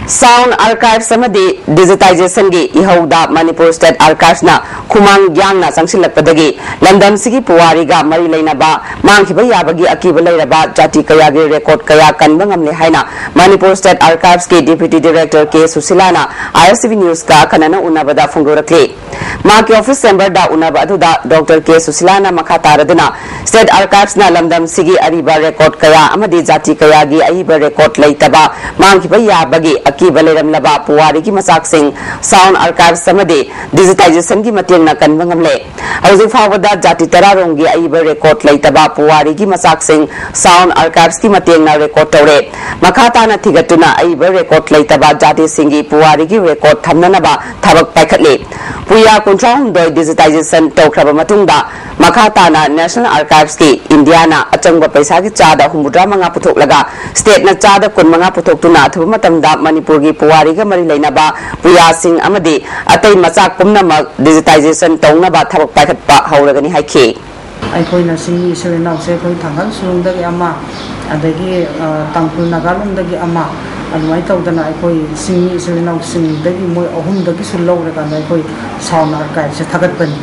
Sound Archives ꯑꯃꯗꯤ Digitization ꯒꯤ ꯏꯍꯧꯗ Manipur State Archives ꯅ ꯈꯨꯃꯥꯡ ꯌꯥꯡꯅ ꯆꯪꯁꯤꯜꯂꯛꯄꯗꯒꯤ ꯂꯝꯗꯝꯁꯤꯒꯤ ꯄꯨꯋꯥꯔꯤꯒ ꯃꯔꯤ ꯂꯩꯅꯕ ꯃꯥꯡꯈꯤꯕ ꯌꯥꯕꯒꯤ ꯑꯀꯤꯕ ꯂꯩꯔꯕ ꯖꯥꯇꯤ ꯀꯌꯥꯒꯤ record ꯀꯌꯥ ꯀꯟꯕ ꯉꯝꯂꯦ ꯍꯥꯏꯅ Manipur State Archives ꯀꯤ Deputy Director ꯀꯦ ꯁꯨꯁꯤꯂꯥꯅ ꯑꯥꯏ ꯑꯦꯁ ꯁꯤ ꯚꯤ News ꯀ ꯑꯈꯟꯅꯅ ꯎꯅꯕꯗ ꯐꯣꯡꯗꯣꯔꯛꯂꯤ꯫ ꯃꯍꯥꯛꯀꯤ office chamber ꯗ ꯎꯅꯕ ꯑꯗꯨꯗ Doctor ꯀꯦ ꯁꯨꯁꯤꯂꯥꯅ ꯃꯈꯥ ꯇꯥꯔꯗꯨꯅ State Archives ꯅ ꯂꯝꯗꯝꯁꯤꯒꯤ ꯑꯔꯤꯕ record ꯀꯌꯥ ꯑꯃꯗꯤ ꯖꯥꯇꯤ ꯀꯌꯥꯒꯤ ꯑꯏꯕ record ꯂꯩꯇꯕ ꯃꯥꯡꯈꯤꯕ ꯌꯥꯕꯒꯤ ꯑꯀꯤꯕ ꯂꯩꯔꯝꯂꯕ ꯄꯨꯋꯥꯔꯤꯒꯤ ꯃꯆꯥꯛꯁꯤꯡ Sound Archives ꯑꯃꯗꯤ Digitization ꯒꯤ ꯃꯇꯦꯡꯅ ꯀꯟꯕ ꯉꯝꯂꯦ꯫ ꯍꯧꯖꯤꯛ ꯐꯥꯎꯕꯗ ꯖꯥꯇꯤ ꯇꯔꯥꯔꯣꯝꯒꯤ ꯑꯏꯕ record ꯂꯩꯇꯕ ꯄꯨꯋꯥꯔꯤꯒꯤ ꯃꯆꯥꯛꯁꯤꯡ Sound Archives ꯀꯤ ꯃꯇꯦꯡꯅ record ꯇꯧꯔꯦ꯫ ꯃꯈꯥ ꯇꯥꯅ ꯊꯤꯒꯠꯇꯨꯅ ꯑꯏꯕ record ꯂꯩꯇꯕ ꯖꯥꯇꯤꯁꯤꯡꯒꯤ ꯄꯨꯋꯥꯔꯤꯒꯤ record ꯊꯝꯅꯅꯕ ꯊꯕꯛ ꯄꯥꯏꯈꯠꯂꯤ꯫ ꯄꯨꯌꯥ ꯀꯨꯟꯊ꯭ꯔꯥꯍꯨꯝꯗꯣꯏ digitization ꯇꯧꯈ꯭ꯔꯕ ꯃꯇꯨꯡꯗ ꯃꯈꯥ ꯇꯥꯅ National Archives ꯀꯤ ꯏꯟꯗꯤꯌꯥꯅ ꯑꯆꯪꯕ ꯄꯩꯁꯥꯒꯤ ꯆꯥꯗ ꯍꯨꯝꯐꯨꯇꯔꯥ ꯃꯉꯥ ꯄꯨꯊꯣꯛꯂꯒ state ꯅ ꯆꯥꯗ ꯀꯨꯟꯃꯉꯥ ꯄꯨꯊꯣꯛꯇꯨꯅ ꯑꯊꯨꯕ ꯃꯇꯝꯗ ꯃꯅꯤꯄꯨꯔꯒꯤ ꯄꯨꯋꯥꯔꯤꯒ ꯃꯔꯤ ꯂꯩꯅꯕ ꯄꯨꯌꯥꯁꯤꯡ ꯑꯃꯗꯤ ꯑꯇꯩ ꯃꯆꯥꯛ ꯄꯨꯝꯅꯃꯛ digitization ꯇꯧꯅꯕ ꯊꯕꯛ ꯄꯥꯏꯈꯠꯄ ꯍꯧꯔꯒꯅꯤ ꯍꯥꯏꯈꯤ꯫ ꯑꯩꯈꯣꯏꯅ ꯆꯤꯡꯃꯤ ꯏꯆꯤꯜ ꯏꯅꯥꯎꯁꯦ ꯑꯩꯈꯣꯏ ꯊꯥꯡꯒꯥꯜ ꯁꯨꯔꯣꯡꯗꯒꯤ ꯑꯃ, ꯑꯗꯒꯤ, ꯑ, ꯇꯥꯡꯈꯨꯜ ꯅꯥꯒꯥꯂꯣꯝꯗꯒꯤ ꯑꯃ, ꯑꯗꯨꯃꯥꯏꯅ ꯇꯧꯗꯅ ꯑꯩꯈꯣꯏ ꯆꯤꯡꯃꯤ ꯏꯆꯤꯜ ꯏꯅꯥꯎꯁꯤꯡꯗꯒꯤ ꯃꯣꯏ ꯑꯍꯨꯝꯗꯒꯤꯁꯨ ꯂꯧꯔꯀꯥꯟꯗ ꯑꯩꯈꯣꯏ Sound Archives ꯁꯦ ꯊꯥꯒꯠꯄꯅꯤ꯫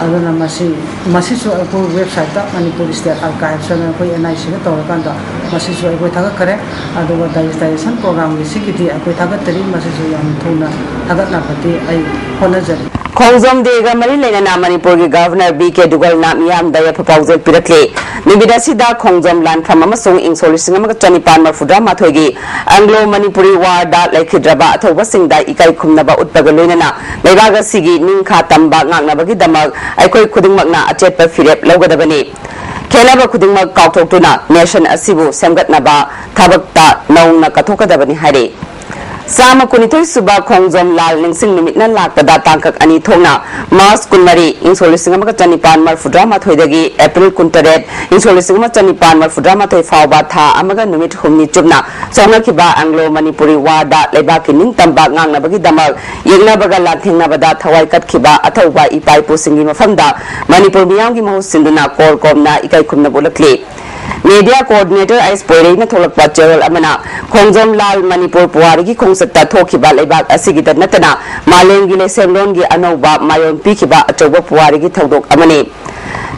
ꯑꯗꯨꯅ ꯃꯁꯤ, ꯃꯁꯤꯁꯨ ꯑꯩꯈꯣꯏ website ꯇ Manipur State Archives ꯍꯥꯏꯅ ꯑꯩꯈꯣꯏ N I C ꯒ ꯇꯧꯔꯀꯥꯟꯗ ꯃꯁꯤꯁꯨ ꯑꯩꯈꯣꯏ ꯊꯥꯒꯠꯈꯔꯦ꯫ ꯑꯗꯨꯒ digitization program ꯒꯤ ꯁꯤꯒꯤꯗꯤ ꯑꯩꯈꯣꯏ ꯊꯥꯒꯠꯇꯔꯤ, ꯃꯁꯤꯁꯨ ꯌꯥꯝ ꯊꯨꯅ ꯊꯥꯒꯠꯅꯕꯗꯤ ꯑꯩ ꯍꯣꯠꯅꯖꯔꯤ꯫ ꯈꯣꯡꯖꯣꯝ Day ꯒ ꯃꯔꯤ ꯂꯩꯅꯅ ꯃꯅꯤꯄꯨꯔꯒꯤ Governor ꯕꯤ ꯀꯦ ꯗꯨꯒꯜꯅ ꯃꯤꯌꯥꯝꯗ ꯌꯥꯏꯐ ꯄꯥꯎꯖꯦꯜ ꯄꯤꯔꯛꯂꯤ꯫ ꯅꯨꯃꯤꯠ ꯑꯁꯤꯗ ꯈꯣꯡꯖꯣꯝ ꯂꯥꯟꯐꯝ ꯑꯃꯁꯨꯡ ꯏꯪ ꯁꯣꯛ ꯂꯤꯁꯤꯡ ꯑꯃꯒ ꯆꯅꯤꯄꯥꯟ ꯃꯔꯤꯐꯨꯇꯔꯥ ꯃꯥꯊꯣꯏꯒꯤ Anglo Manipuri War ꯗ ꯂꯩꯈꯤꯗ꯭ꯔꯕ ꯑꯊꯧꯕꯁꯤꯡꯗ ꯏꯀꯥꯏ ꯈꯨꯝꯅꯕ ꯎꯠꯄꯒ ꯂꯣꯏꯅꯅ ꯂꯩꯕꯥꯛ ꯑꯁꯤꯒꯤ ꯅꯤꯡꯈꯥ ꯇꯝꯕ ꯉꯥꯛꯅꯕꯒꯤꯗꯃꯛ ꯑꯩꯈꯣꯏ ꯈꯨꯗꯤꯡꯃꯛꯅ ꯑꯆꯦꯠꯄ ꯐꯤꯔꯦꯞ ꯂꯧꯒꯗꯕꯅꯤ꯫ ꯈꯦꯠꯅꯕ ꯈꯨꯗꯤꯡꯃꯛ ꯀꯥꯎꯊꯣꯛꯇꯨꯅ nation ꯑꯁꯤꯕꯨ ꯁꯦꯝꯒꯠꯅꯕ ꯊꯕꯛꯇ ꯅꯧꯅ ꯀꯠꯊꯣꯛꯀꯗꯕꯅꯤ ꯍꯥꯏꯔꯤ꯫ ꯆꯥꯝꯃ ꯀꯨꯟꯅꯤꯊꯣꯏ ꯁꯨꯕ ꯈꯣꯡꯖꯣꯝ ꯂꯥꯜ ꯅꯤꯡꯁꯤꯡ ꯅꯨꯃꯤꯠꯅ ꯂꯥꯛꯄꯗ ꯇꯥꯡꯀꯛ ꯑꯅꯤ ꯊꯣꯛꯅ March ꯀꯨꯟꯃꯔꯤ, ꯏꯪ ꯁꯣꯛ ꯂꯤꯁꯤꯡ ꯑꯃꯒ ꯆꯅꯤꯄꯥꯟ ꯃꯔꯤꯐꯨꯇꯔꯥ ꯃꯥꯊꯣꯏꯗꯒꯤ April ꯀꯨꯟꯇꯔꯦꯠ, ꯏꯪ ꯁꯣꯛ ꯂꯤꯁꯤꯡ ꯑꯃ ꯆꯅꯤꯄꯥꯟ ꯃꯔꯤꯐꯨꯇꯔꯥ ꯃꯥꯊꯣꯏ ꯐꯥꯎꯕ ꯊꯥ ꯑꯃꯒ ꯅꯨꯃꯤꯠ ꯍꯨꯝꯅꯤ ꯆꯨꯞꯅ ꯁꯣꯛꯅꯈꯤꯕ Anglo Manipuri War ꯗ ꯂꯩꯕꯥꯛꯀꯤ ꯅꯤꯡꯇꯝꯕ ꯉꯥꯛꯅꯕꯒꯤꯗꯃꯛ ꯌꯦꯛꯅꯕꯒ ꯂꯥꯟꯊꯦꯡꯅꯕꯗ ꯊꯋꯥꯏ ꯀꯠꯈꯤꯕ ꯑꯊꯧꯕ ꯏꯄꯥ ꯏꯄꯨꯁꯤꯡꯒꯤ ꯃꯐꯝꯗ ꯃꯅꯤꯄꯨꯔ ꯃꯤꯌꯥꯝꯒꯤ ꯃꯍꯨꯠ ꯁꯤꯟꯗꯨꯅ ꯀꯣꯔ ꯀꯣꯝꯅ ꯏꯀꯥꯏ ꯈꯨꯝꯅꯕ ꯎꯠꯂꯛꯂꯤ꯫ Media Coordinator ꯑꯩꯆ ꯄꯣꯏꯔꯩꯅ ꯊꯣꯛꯂꯛꯄ ꯆꯦꯔꯣꯜ ꯑꯃꯅ, ꯈꯣꯡꯖꯣꯝ ꯂꯥꯜ ꯃꯅꯤꯄꯨꯔ ꯄꯨꯋꯥꯔꯤꯒꯤ ꯈꯣꯡꯆꯠꯇ ꯊꯣꯛꯈꯤꯕ ꯂꯩꯕꯥꯛ ꯑꯁꯤꯒꯤꯗ ꯅꯠꯇꯅ ꯃꯥꯂꯦꯝꯒꯤ ꯂꯩꯁꯦꯝꯂꯣꯟꯒꯤ ꯑꯅꯧꯕ ꯃꯥꯏꯑꯣꯟ ꯄꯤꯈꯤꯕ ꯑꯆꯧꯕ ꯄꯨꯋꯥꯔꯤꯒꯤ ꯊꯧꯗꯣꯛ ꯑꯃꯅꯤ꯫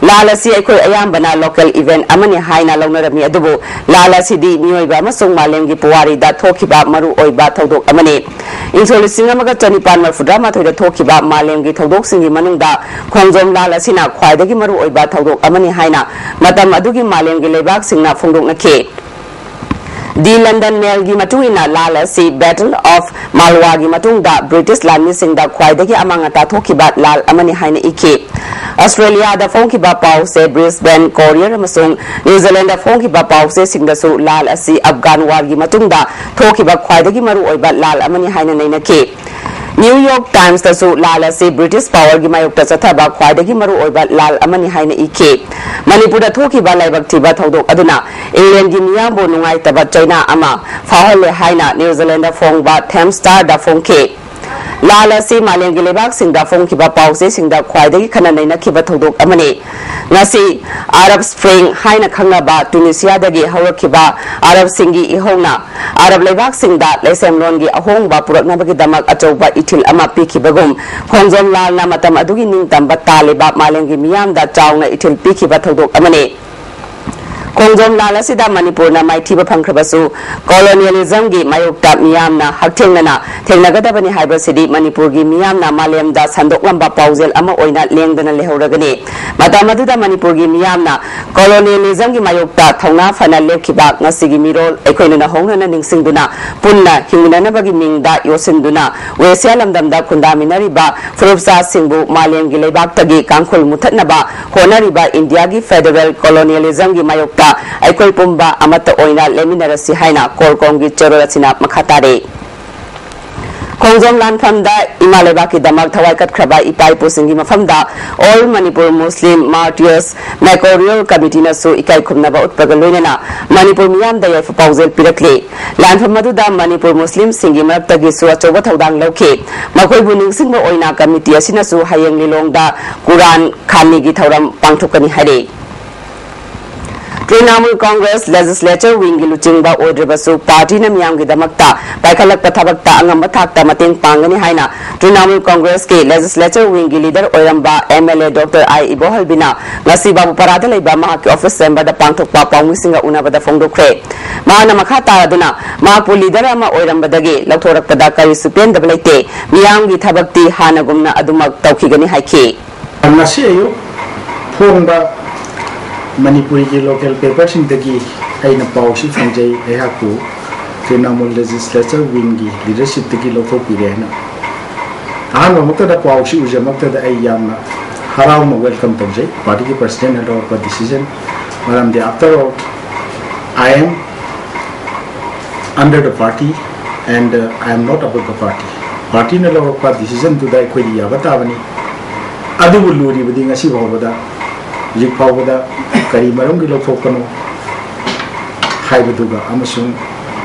ꯂꯥꯜ ꯑꯁꯤ ꯑꯩꯈꯣꯏ ꯑꯌꯥꯝꯕꯅ local event ꯑꯃꯅꯤ ꯍꯥꯏꯅ ꯂꯧꯅꯔꯝꯃꯤ, ꯑꯗꯨꯕꯨ ꯂꯥꯜ ꯑꯁꯤꯗꯤ ꯃꯤꯑꯣꯏꯕ ꯑꯃꯁꯨꯡ ꯃꯥꯂꯦꯝꯒꯤ ꯄꯨꯋꯥꯔꯤꯗ ꯊꯣꯛꯈꯤꯕ ꯃꯔꯨꯑꯣꯏꯕ ꯊꯧꯗꯣꯛ ꯑꯃꯅꯤ꯫ ꯏꯪ ꯁꯣꯛ ꯂꯤꯁꯤꯡ ꯑꯃꯒ ꯆꯅꯤꯄꯥꯟ ꯃꯔꯤꯐꯨꯇꯔꯥꯃꯥꯊꯣꯏꯗ ꯊꯣꯛꯈꯤꯕ ꯃꯥꯂꯦꯝꯒꯤ ꯊꯧꯗꯣꯛꯁꯤꯡꯒꯤ ꯃꯅꯨꯡꯗ ꯈꯣꯡꯖꯣꯝ ꯂꯥꯜ ꯑꯁꯤꯅ ꯈ꯭ꯋꯥꯏꯗꯒꯤ ꯃꯔꯨꯑꯣꯏꯕ ꯊꯧꯗꯣꯛ ꯑꯃꯅꯤ ꯍꯥꯏꯅ ꯃꯇꯝ ꯑꯗꯨꯒꯤ ꯃꯥꯂꯦꯝꯒꯤ ꯂꯩꯕꯥꯛꯁꯤꯡꯅ ꯐꯣꯡꯗꯣꯛꯅꯈꯤ꯫ The London Mailꯒꯤ ꯃꯇꯨꯡ ꯏꯟꯅ, ꯂꯥꯜ ꯑꯁꯤ Battle of Malwaꯒꯤ ꯃꯇꯨꯡꯗ ꯕ꯭ꯔꯤꯇꯤꯁ ꯂꯥꯟꯃꯤꯁꯤꯡꯗ ꯈ꯭ꯋꯥꯏꯗꯒꯤ ꯑꯃꯥꯡ ꯑꯇꯥ ꯊꯣꯛꯈꯤꯕ ꯂꯥꯜ ꯑꯃꯅꯤ ꯍꯥꯏꯅ ꯏꯈꯤ꯫ ꯑꯁꯇ꯭ꯔꯦꯂꯤꯌꯥꯗ ꯐꯣꯡꯈꯤꯕ ꯄꯥꯎꯆꯦ Brisbane Courier ꯑꯃꯁꯨꯡ ꯅ꯭ꯌꯨꯖꯤꯂꯦꯟꯗ ꯐꯣꯡꯈꯤꯕ ꯄꯥꯎꯆꯦꯁꯤꯡꯗꯁꯨ ꯂꯥꯜ ꯑꯁꯤ ꯑꯐꯒꯥꯟ ꯋꯥꯔꯒꯤ ꯃꯇꯨꯡꯗ ꯊꯣꯛꯈꯤꯕ ꯈ꯭ꯋꯥꯏꯗꯒꯤ ꯃꯔꯨꯑꯣꯏꯕ ꯂꯥꯜ ꯑꯃꯅꯤ ꯍꯥꯏꯅ ꯅꯩꯅꯈꯤ꯫ New York Timesꯇꯁꯨ ꯂꯥꯜ ꯑꯁꯤ ꯕ꯭ꯔꯤꯇꯤꯁ powerꯒꯤ ꯃꯥꯌꯣꯛꯇ ꯆꯠꯊꯕ ꯈ꯭ꯋꯥꯏꯗꯒꯤ ꯃꯔꯨꯑꯣꯏꯕ ꯂꯥꯜ ꯑꯃꯅꯤ ꯍꯥꯏꯅ ꯏꯈꯤ꯫ ꯃꯅꯤꯄꯨꯔꯗ ꯊꯣꯛꯈꯤꯕ ꯂꯥꯏꯕꯛ ꯊꯤꯕ ꯊꯧꯗꯣꯛ ꯑꯗꯨꯅ ꯏꯪꯂꯦꯟꯒꯤ ꯃꯤꯌꯥꯝꯕꯨ ꯅꯨꯡꯉꯥꯏꯇꯕ ꯆꯩꯅꯥ ꯑꯃ ꯐꯥꯎꯍꯜꯂꯦ ꯍꯥꯏꯅ ꯅ꯭ꯌꯨꯖꯤꯂꯦꯟꯗ ꯐꯣꯡꯕ Thames Starꯗ ꯐꯣꯡꯈꯤ꯫ ꯂꯥꯜ ꯑꯁꯤ ꯃꯥꯂꯦꯝꯒꯤ ꯂꯩꯕꯥꯛꯁꯤꯡꯗ ꯐꯣꯡꯈꯤꯕ ꯄꯥꯎꯆꯦꯁꯤꯡꯗ ꯈ꯭ꯋꯥꯏꯗꯒꯤ ꯈꯟꯅ ꯅꯩꯅꯈꯤꯕ ꯊꯧꯗꯣꯛ ꯑꯃꯅꯤ꯫ ꯉꯁꯤ Arab Spring ꯍꯥꯏꯅ ꯈꯪꯅꯕ ꯇꯨꯅꯤꯁꯤꯌꯥꯗꯒꯤ ꯍꯧꯔꯛꯈꯤꯕ ꯑꯔꯕꯁꯤꯡꯒꯤ ꯏꯍꯧꯅ ꯑꯔꯕ ꯂꯩꯕꯥꯛꯁꯤꯡꯗ ꯂꯩꯁꯦꯝꯂꯣꯟꯒꯤ ꯑꯍꯣꯡꯕ ꯄꯨꯔꯛꯅꯕꯒꯤꯗꯃꯛ ꯑꯆꯧꯕ ꯏꯊꯤꯜ ꯑꯃ ꯄꯤꯈꯤꯕꯒꯨꯝ, ꯈꯣꯡꯖꯣꯝ ꯂꯥꯜꯅ ꯃꯇꯝ ꯑꯗꯨꯒꯤ ꯅꯤꯡꯇꯝꯕ ꯇꯥꯜꯂꯤꯕ ꯃꯥꯂꯦꯝꯒꯤ ꯃꯤꯌꯥꯝꯗ ꯆꯥꯎꯅ ꯏꯊꯤꯜ ꯄꯤꯈꯤꯕ ꯊꯧꯗꯣꯛ ꯑꯃꯅꯤ꯫ ꯈꯣꯡꯖꯣꯝ ꯂꯥꯜ ꯑꯁꯤꯗ ꯃꯅꯤꯄꯨꯔꯅ ꯃꯥꯏꯊꯤꯕ ꯐꯪꯈ꯭ꯔꯕꯁꯨ, colonialismꯒꯤ ꯃꯥꯌꯣꯛꯇ ꯃꯤꯌꯥꯝꯅ ꯍꯛꯊꯦꯡꯅꯅ ꯊꯦꯡꯅꯒꯗꯕꯅꯤ ꯍꯥꯏꯕꯁꯤꯗꯤ ꯃꯅꯤꯄꯨꯔꯒꯤ ꯃꯤꯌꯥꯝꯅ ꯃꯥꯂꯦꯝꯗ ꯁꯟꯗꯣꯛꯂꯝꯕ ꯄꯥꯎꯖꯦꯜ ꯑꯃ ꯑꯣꯏꯅ ꯂꯦꯡꯗꯅ ꯂꯩꯍꯧꯔꯒꯅꯤ꯫ ꯃꯇꯝ ꯑꯗꯨꯗ ꯃꯅꯤꯄꯨꯔꯒꯤ ꯃꯤꯌꯥꯝꯅ colonialismꯒꯤ ꯃꯥꯌꯣꯛꯇ ꯊꯧꯅꯥ ꯐꯅ ꯂꯦꯞꯈꯤꯕ ꯉꯁꯤꯒꯤ ꯃꯤꯔꯣꯜ ꯑꯩꯈꯣꯏꯅ ꯅꯧꯍꯧꯅꯅ ꯅꯤꯡꯁꯤꯡꯗꯨꯅ, ꯄꯨꯟꯅ ꯍꯤꯡꯃꯤꯟꯅꯅꯕꯒꯤ ꯃꯤꯡꯗ ꯌꯣꯠꯁꯤꯟꯗꯨꯅ ꯋꯦꯁꯤꯌꯥ ꯂꯝꯗꯝꯗ ꯈꯨꯟꯗꯥꯃꯤꯟꯅꯔꯤꯕ ꯐꯨꯔꯨꯞꯆꯥꯁꯤꯡꯕꯨ ꯃꯥꯂꯦꯝꯒꯤ ꯂꯩꯕꯥꯛꯇꯒꯤ ꯀꯥꯡꯈꯨꯜ ꯃꯨꯊꯠꯅꯕ ꯍꯣꯠꯅꯔꯤꯕ ꯏꯟꯗꯤꯌꯥꯒꯤ federal colonialismꯒꯤ ꯃꯥꯌꯣꯛꯇ ꯑꯩꯈꯣꯏ ꯄꯨꯝꯕ ꯑꯃꯠꯇ ꯑꯣꯏꯅ ꯂꯦꯞꯃꯤꯟꯅꯔꯁꯤ ꯍꯥꯏꯅ CORCOMꯒꯤ ꯆꯦꯔꯣꯜ ꯑꯁꯤꯅ ꯃꯈꯥ ꯇꯥꯔꯤ꯫ ꯈꯣꯡꯖꯣꯝ ꯂꯥꯟꯐꯝꯗ ꯏꯃꯥ ꯂꯩꯕꯥꯛꯀꯤꯗꯃꯛ ꯊꯋꯥꯏ ꯀꯠꯈ꯭ꯔꯕ ꯏꯄꯥ ꯏꯄꯨꯁꯤꯡꯒꯤ ꯃꯐꯝꯗ All Manipur Muslim Martyrs Memorial Committeeꯅꯁꯨ ꯏꯀꯥꯏ ꯈꯨꯝꯅꯕ ꯎꯠꯄꯒ ꯂꯣꯏꯅꯅ ꯃꯅꯤꯄꯨꯔ ꯃꯤꯌꯥꯝꯗ ꯌꯥꯏꯐ ꯄꯥꯎꯖꯦꯜ ꯄꯤꯔꯛꯂꯤ꯫ ꯂꯥꯟꯐꯝ ꯑꯗꯨꯗ ꯃꯅꯤꯄꯨꯔ ꯃꯨꯁꯂꯤꯝꯁꯤꯡꯒꯤ ꯃꯔꯛꯇꯒꯤꯁꯨ ꯑꯆꯧꯕ ꯊꯧꯗꯥꯡ ꯂꯧꯈꯤ꯫ ꯃꯈꯣꯏꯕꯨ ꯅꯤꯡꯁꯤꯡꯕ ꯑꯣꯏꯅ committee ꯑꯁꯤꯅꯁꯨ ꯍꯌꯦꯡ ꯂꯤꯂꯣꯡꯗ ꯀꯨꯔꯥꯟ ꯈꯥꯅꯤꯒꯤ ꯊꯧꯔꯝ ꯄꯥꯡꯊꯣꯛꯀꯅꯤ ꯍꯥꯏꯔꯤ꯫ Trinamool Congress Legislature Wingꯒꯤ ꯂꯨꯆꯤꯡꯕ ꯑꯣꯏꯗ꯭ꯔꯕꯁꯨ ꯄꯥꯔꯇꯤꯅ ꯃꯤꯌꯥꯝꯒꯤꯗꯃꯛꯇ ꯄꯥꯏꯈꯠꯂꯛꯄ ꯊꯕꯛꯇ ꯑꯉꯝꯕ ꯊꯥꯛꯇ ꯃꯇꯦꯡ ꯄꯥꯡꯒꯅꯤ ꯍꯥꯏꯅ Trinamool Congressꯀꯤ Legislature Wingꯒꯤ leader ꯑꯣꯏꯔꯝꯕ M L A Doctor I ꯏꯕꯣꯍꯜꯕꯤꯅ ꯉꯁꯤ ꯕꯥꯕꯨꯄꯥꯔꯥꯗ ꯂꯩꯕ ꯃꯍꯥꯛꯀꯤ office chamberꯗ ꯄꯥꯡꯊꯣꯛꯄ ꯄꯥꯎꯃꯤꯁꯤꯡꯒ ꯎꯅꯕꯗ ꯐꯣꯡꯗꯣꯛꯈ꯭ꯔꯦ꯫ ꯃꯍꯥꯛꯅ ꯃꯈꯥ ꯇꯥꯔꯗꯨꯅ ꯃꯍꯥꯛꯄꯨ leader ꯑꯃ ꯑꯣꯏꯔꯝꯕꯗꯒꯤ ꯂꯧꯊꯣꯔꯛꯄꯗ ꯀꯔꯤꯁꯨ ꯄꯦꯟꯗꯕ ꯂꯩꯇꯦ, ꯃꯤꯌꯥꯝꯒꯤ ꯊꯕꯛꯇꯤ ꯍꯥꯟꯅꯒꯨꯝꯅ ꯑꯗꯨꯃꯛ ꯇꯧꯈꯤꯒꯅꯤ ꯍꯥꯏꯈꯤ꯫ ꯉꯁꯤ ꯑꯌꯨꯛ ꯐꯣꯡꯕ ꯃꯅꯤꯄꯨꯔꯤꯒꯤ local paperꯁꯤꯡꯗꯒꯤ ꯑꯩꯅ ꯄꯥꯎꯁꯤ ꯐꯪꯖꯩ꯫ ꯑꯩꯍꯥꯛꯄꯨ Trinamool Legislature Wingꯒꯤ leadershipꯇꯒꯤ ꯂꯧꯊꯣꯛꯄꯤꯔꯦ ꯍꯥꯏꯅ꯫ ꯑꯍꯥꯟꯕꯃꯛꯇꯗ ꯄꯥꯎꯁꯤ ꯎꯖꯃꯛꯇꯗ ꯑꯩ ꯌꯥꯝꯅ ꯍꯔꯥꯎꯅ welcome ꯇꯧꯖꯩ꯫ ꯄꯥꯔꯇꯤꯒꯤ presidentꯅ ꯂꯧꯔꯛꯄ decision, ꯃꯔꯝꯗꯤ after all I am under the party and uh, I am not above the party. ꯄꯥꯔꯇꯤꯅ ꯂꯧꯔꯛꯄ decisionꯗꯨꯗ ꯑꯩꯈꯣꯏꯗꯤ ꯌꯥꯕ ꯇꯥꯕꯅꯤ꯫ ꯑꯗꯨꯕꯨ ꯂꯨꯔꯤꯕꯗꯤ ꯉꯁꯤ ꯐꯥꯎꯕꯗ, ꯍꯧꯖꯤꯛ ꯐꯥꯎꯕꯗ ꯀꯔꯤ ꯃꯔꯝꯒꯤ ꯂꯧꯊꯣꯛꯄꯅꯣ ꯍꯥꯏꯕꯗꯨꯒ ꯑꯃꯁꯨꯡ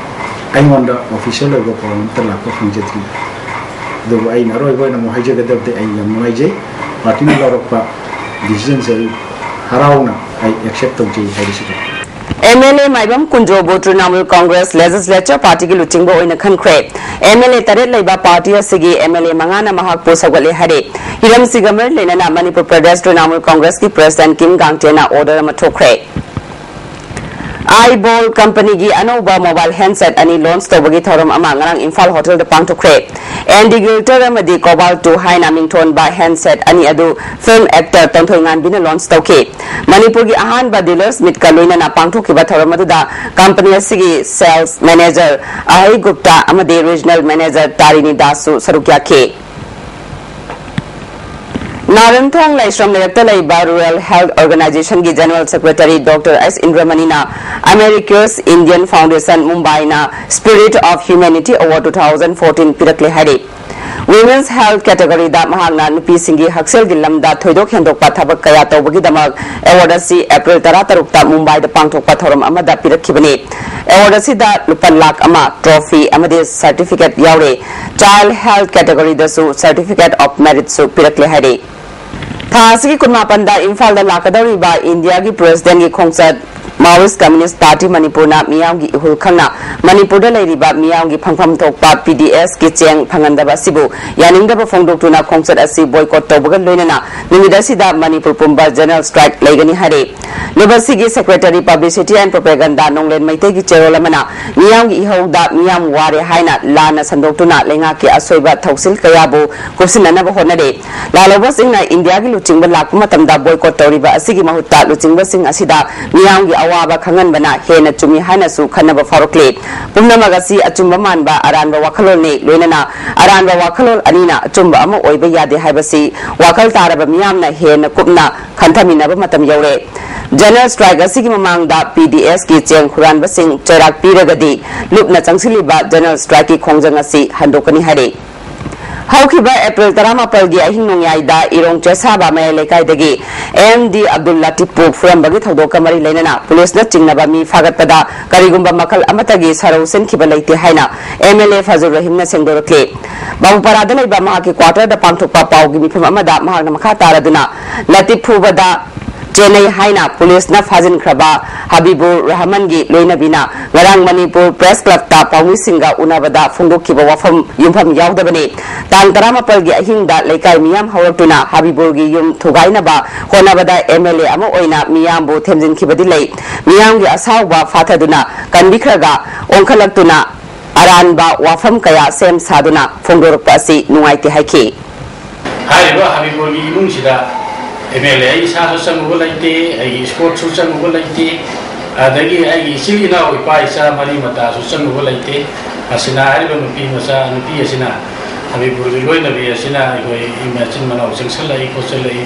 ꯑꯩꯉꯣꯟꯗ official ꯑꯣꯏꯕ ꯄꯥꯎ ꯑꯃꯠꯇ ꯂꯥꯛꯄ ꯐꯪꯖꯗ꯭ꯔꯤ꯫ ꯑꯗꯨꯕꯨ ꯑꯩꯅ ꯑꯔꯣꯏꯕ ꯑꯣꯏꯅ ꯑꯃꯨꯛ ꯍꯥꯏꯖꯒꯗꯕꯗꯤ ꯑꯩ ꯌꯥꯝ ꯅꯨꯡꯉꯥꯏꯖꯩ꯫ ꯄꯥꯔꯇꯤꯅ ꯂꯧꯔꯛꯄ decisionꯁꯦ ꯑꯩ ꯍꯔꯥꯎꯅ ꯑꯩ accept ꯇꯧꯖꯩ ꯍꯥꯏꯕꯁꯤꯗꯤ꯫ M L A Maibam ꯀꯨꯟꯖꯣꯕꯨ Trinamool Congress Legislature Partyꯒꯤ ꯂꯨꯆꯤꯡꯕ ꯑꯣꯏꯅ ꯈꯟꯈ꯭ꯔꯦ꯫ M L A ꯇꯔꯦꯠ ꯂꯩꯕ ꯄꯥꯔꯇꯤ ꯑꯁꯤꯒꯤ M L A ꯃꯉꯥꯅ ꯃꯍꯥꯛꯄꯨ ꯁꯧꯒꯠꯂꯦ ꯍꯥꯏꯔꯦ꯫ ꯍꯤꯔꯝꯁꯤꯒ ꯃꯔꯤ ꯂꯩꯅꯅ ꯃꯅꯤꯄꯨꯔ ꯄ꯭ꯔꯗꯦꯁ Trinamool Congressꯀꯤ president ꯀꯤꯝ ꯒꯥꯡꯇꯦꯅ order ꯑꯃ ꯊꯣꯛꯈ꯭ꯔꯦ꯫ Eyeball companyꯒꯤ ꯑꯅꯧꯕ mobile handset ꯑꯅꯤ launch ꯇꯧꯕꯒꯤ ꯊꯧꯔꯝ ꯑꯃ ꯉꯔꯥꯡ ꯏꯝꯐꯥꯜ hotelꯗ ꯄꯥꯡꯊꯣꯛꯈ꯭ꯔꯦ꯫ Andy Gilter ꯑꯃꯗꯤ Cobalt two ꯍꯥꯏꯅ ꯃꯤꯡꯊꯣꯟꯕ handset ꯑꯅꯤ ꯑꯗꯨ film actor ꯇꯣꯟꯊꯣꯏ ꯉꯥꯟꯕꯤꯅ launch ꯇꯧꯈꯤ꯫ ꯃꯅꯤꯄꯨꯔꯒꯤ ꯑꯍꯥꯟꯕ dealers meetꯀ ꯂꯣꯏꯅꯅ ꯄꯥꯡꯊꯣꯛꯈꯤꯕ ꯊꯧꯔꯝ ꯑꯗꯨꯗ company ꯑꯁꯤꯒꯤ sales manager ꯑꯍꯩ ꯒꯨꯞꯇꯥ ꯑꯃꯗꯤ regional manager ꯇꯥꯔꯤꯅꯤ ꯗꯥꯁꯁꯨ ꯁꯔꯨꯛ ꯌꯥꯈꯤ꯫ ꯅꯥꯔꯟꯊꯣꯡ ꯂꯥꯏꯁ꯭ꯔꯝ ꯂꯩꯔꯛꯇ ꯂꯩꯕ Rural Health Organizationꯒꯤ General Secretary Doctor S ꯏꯟꯗ꯭ꯔꯃꯅꯤꯅ America's Indian Foundation ꯃꯨꯝꯕꯥꯏꯅ Spirit of Humanity Award two thousand fourteen ꯄꯤꯔꯛꯂꯦ ꯍꯥꯏꯔꯤ꯫ Women's Health categoryꯗ ꯃꯍꯥꯛꯅ ꯅꯨꯄꯤꯁꯤꯡꯒꯤ ꯍꯛꯁꯦꯜꯒꯤ ꯂꯝꯗ ꯊꯣꯏꯗꯣꯛ ꯍꯦꯟꯗꯣꯛꯄ ꯊꯕꯛ ꯀꯌꯥ ꯇꯧꯕꯒꯤꯗꯃꯛ award ꯑꯁꯤ April ꯇꯔꯥꯇꯔꯨꯛꯇ ꯃꯨꯝꯕꯥꯏꯗ ꯄꯥꯡꯊꯣꯛꯄ ꯊꯧꯔꯝ ꯑꯃꯗ ꯄꯤꯔꯛꯈꯤꯕꯅꯤ꯫ Award ꯑꯁꯤꯗ ꯂꯨꯄꯥ ꯂꯥꯈ ꯑꯃ, trophy ꯑꯃꯗꯤ certificate ꯌꯥꯎꯔꯦ꯫ Child Health categoryꯗꯁꯨ Certificate of Meritꯁꯨ ꯄꯤꯔꯛꯂꯦ ꯍꯥꯏꯔꯤ꯫ ꯊꯥ ꯑꯁꯤꯒꯤ ꯀꯨꯟꯃꯥꯄꯟꯗ ꯏꯝꯐꯥꯜꯗ ꯂꯥꯛꯀꯗꯧꯔꯤꯕ ꯏꯟꯗꯤꯌꯥꯒꯤ presidentꯀꯤ ꯈꯣꯡꯆꯠ Maoist Communist Party ꯃꯅꯤꯄꯨꯔꯅ ꯃꯤꯌꯥꯝꯒꯤ ꯏꯍꯨꯜ ꯈꯪꯅ ꯃꯅꯤꯄꯨꯔꯗ ꯂꯩꯔꯤꯕ ꯃꯤꯌꯥꯝꯒꯤ ꯐꯪꯐꯝ ꯊꯣꯛꯄ P D S ꯀꯤ ꯆꯦꯡ ꯐꯪꯍꯟꯗꯕ ꯑꯁꯤꯕꯨ ꯌꯥꯅꯤꯡꯗꯕ ꯐꯣꯡꯗꯣꯛꯇꯨꯅ ꯈꯣꯡꯆꯠ ꯑꯁꯤ boycott ꯇꯧꯕꯒ ꯂꯣꯏꯅꯅ ꯅꯨꯃꯤꯠ ꯑꯁꯤꯗ ꯃꯅꯤꯄꯨꯔ ꯄꯨꯝꯕ general strike ꯂꯩꯒꯅꯤ ꯍꯥꯏꯔꯤ꯫ ꯂꯨꯕꯁꯤꯒꯤ Secretary Publicity and Propaganda ꯅꯣꯡꯂꯦꯟ ꯃꯩꯇꯩꯒꯤ ꯆꯦꯔꯣꯜ ꯑꯃꯅ ꯃꯤꯌꯥꯝꯒꯤ ꯏꯍꯧꯗ ꯃꯤꯌꯥꯝ ꯋꯥꯔꯦ ꯍꯥꯏꯅ ꯂꯥꯟꯅ ꯁꯟꯗꯣꯛꯇꯨꯅ ꯂꯩꯉꯥꯛꯀꯤ ꯑꯁꯣꯏꯕ ꯊꯧꯁꯤꯜ ꯀꯌꯥꯕꯨ ꯀꯨꯞꯁꯤꯟꯅꯅꯕ ꯍꯣꯠꯅꯔꯤ꯫ ꯂꯥꯜꯍꯧꯕꯁꯤꯡꯅ ꯏꯟꯗꯤꯌꯥꯒꯤ ꯂꯨꯆꯤꯡꯕ ꯂꯥꯛꯄ ꯃꯇꯝꯗ boycott ꯇꯧꯔꯤꯕ ꯑꯁꯤꯒꯤ ꯃꯍꯨꯠꯇ ꯂꯨꯆꯤꯡꯕꯁꯤꯡ ꯑꯁꯤꯗ ꯃꯤꯌꯥꯝꯒꯤ ꯑꯋꯥꯕ ꯈꯪꯍꯟꯕꯅ ꯍꯦꯟꯅ ꯆꯨꯝꯃꯤ ꯍꯥꯏꯅꯁꯨ ꯈꯟꯅꯕ ꯐꯥꯎꯔꯛꯂꯤ꯫ ꯄꯨꯝꯅꯃꯛ ꯑꯁꯤ ꯑꯆꯨꯝꯕ ꯃꯥꯟꯕ ꯑꯔꯥꯟꯕ ꯋꯥꯈꯜꯂꯣꯟꯅꯤ꯫ ꯂꯣꯏꯅꯅ ꯑꯔꯥꯟꯕ ꯋꯥꯈꯜꯂꯣꯟ ꯑꯅꯤꯅ ꯑꯆꯨꯝꯕ ꯑꯃ ꯑꯣꯏꯕ ꯌꯥꯗꯦ ꯍꯥꯏꯕꯁꯤ ꯋꯥꯈꯜ ꯇꯥꯔꯕ ꯃꯤꯌꯥꯝꯅ ꯍꯦꯟꯅ ꯀꯨꯞꯅ ꯈꯟꯊꯃꯤꯟꯅꯕ ꯃꯇꯝ ꯌꯧꯔꯦ꯫ General strike ꯑꯁꯤꯒꯤ ꯃꯃꯥꯡꯗ P D S ꯀꯤ ꯆꯦꯡ ꯍꯨꯔꯥꯟꯕꯁꯤꯡ ꯆꯩꯔꯥꯛ ꯄꯤꯔꯒꯗꯤ ꯂꯨꯞꯅ ꯆꯪꯁꯤꯜꯂꯤꯕ general strike ꯀꯤ ꯈꯣꯡꯖꯪ ꯑꯁꯤ ꯍꯟꯗꯣꯛꯀꯅꯤ ꯍꯥꯏꯔꯤ꯫ ꯍꯧꯈꯤꯕ April ꯇꯔꯥꯃꯥꯄꯜꯒꯤ ꯑꯍꯤꯡ ꯅꯣꯡꯌꯥꯏꯗ ꯏꯔꯣꯡ ꯆꯦꯁꯥꯕ ꯃꯌꯥꯏ ꯂꯩꯀꯥꯏꯗꯒꯤ M D ꯑꯕꯗꯨꯜ ꯂꯥꯇꯤꯐꯄꯨ ꯐꯨꯔꯝꯕꯒꯤ ꯊꯧꯗꯣꯛꯀ ꯃꯔꯤ ꯂꯩꯅꯅ ꯄꯨꯂꯤꯁꯅ ꯆꯤꯡꯅꯕ ꯃꯤ ꯐꯥꯒꯠꯄꯗ ꯀꯔꯤꯒꯨꯝꯕ ꯃꯈꯜ ꯑꯃꯠꯇꯒꯤ ꯁꯔꯧ ꯁꯤꯟꯈꯤꯕ ꯂꯩꯇꯦ ꯍꯥꯏꯅ M L A ꯐꯖꯨꯔ ꯔꯍꯤꯝꯅ ꯁꯦꯡꯗꯣꯔꯛꯂꯤ꯫ ꯕꯥꯕꯨꯄꯥꯔꯥꯗ ꯂꯩꯕ ꯃꯍꯥꯛꯀꯤ quarter ꯗ ꯄꯥꯡꯊꯣꯛꯄ ꯄꯥꯎꯒꯤ ꯃꯤꯐꯝ ꯑꯃꯗ ꯃꯍꯥꯛꯅ ꯃꯈꯥ ꯇꯥꯔꯗꯨꯅ ꯂꯥꯇꯤꯐ ꯐꯨꯕꯗ ꯆꯦꯟꯅꯩ ꯍꯥꯏꯅ ꯄꯨꯂꯤꯁꯅ ꯐꯥꯖꯤꯟꯈ꯭ꯔꯕ ꯍꯕꯤꯕꯨꯔ ꯔꯍꯃꯟꯒꯤ ꯂꯣꯏꯅꯕꯤꯅ ꯉꯔꯥꯡ ꯃꯅꯤꯄꯨꯔ Press Club ꯇ ꯄꯥꯎꯃꯤꯁꯤꯡꯒ ꯎꯅꯕꯗ ꯐꯣꯡꯗꯣꯛꯈꯤꯕ ꯋꯥꯐꯝ ꯌꯨꯝꯐꯝ ꯌꯥꯎꯗꯕꯅꯤ꯫ ꯇꯥꯡ ꯇꯔꯥꯃꯥꯄꯜꯒꯤ ꯑꯍꯤꯡꯗ ꯂꯩꯀꯥꯏ ꯃꯤꯌꯥꯝ ꯍꯧꯔꯛꯇꯨꯅ ꯍꯕꯤꯕꯨꯔꯒꯤ ꯌꯨꯝ ꯊꯨꯒꯥꯏꯅꯕ ꯍꯣꯠꯅꯕꯗ M L A ꯑꯃ ꯑꯣꯏꯅ ꯃꯤꯌꯥꯝꯕꯨ ꯊꯦꯝꯖꯤꯟꯈꯤꯕꯗꯤ ꯂꯩ꯫ ꯃꯤꯌꯥꯝꯒꯤ ꯑꯁꯥꯎꯕ ꯐꯥꯊꯗꯨꯅ ꯀꯟꯕꯤꯈ꯭ꯔꯒ ꯑꯣꯟꯈꯠꯂꯛꯇꯨꯅ ꯑꯔꯥꯟꯕ ꯋꯥꯐꯝ ꯀꯌꯥ ꯁꯦꯝ ꯁꯥꯗꯨꯅ ꯐꯣꯡꯗꯣꯔꯛꯄ ꯑꯁꯤ ꯅꯨꯡꯉꯥꯏꯇꯦ ꯍꯥꯏꯈꯤ꯫ ꯍꯥꯏꯔꯤꯕ ꯍꯕꯤꯕꯨꯔꯒꯤ ꯏꯃꯨꯡꯁꯤꯗ M L A ꯑꯩ ꯏꯁꯥꯁꯨ ꯆꯪꯉꯨꯕ ꯂꯩꯇꯦ, ꯑꯩꯒꯤ escort ꯁꯨ ꯆꯪꯉꯨꯕ ꯂꯩꯇꯦ, ꯑꯗꯒꯤ ꯑꯩꯒꯤ ꯏꯆꯤꯜ ꯏꯅꯥꯎ ꯏꯄꯥ ꯏꯆꯥ ꯃꯔꯤ ꯃꯇꯥꯁꯨ ꯆꯪꯉꯨꯕ ꯂꯩꯇꯦ꯫ ꯑꯁꯤꯅ ꯍꯥꯏꯔꯤꯕ ꯅꯨꯄꯤ ꯃꯆꯥ, ꯅꯨꯄꯤ ꯑꯁꯤꯅ ꯍꯕꯤꯕꯨꯔꯒꯤ ꯂꯣꯏꯅꯕꯤ ꯑꯁꯤꯅ ꯑꯩꯈꯣꯏ ꯃꯆꯤꯟ ꯃꯅꯥꯎ ꯆꯪꯁꯜꯂꯛꯏ ꯈꯣꯠꯆꯜꯂꯛꯏ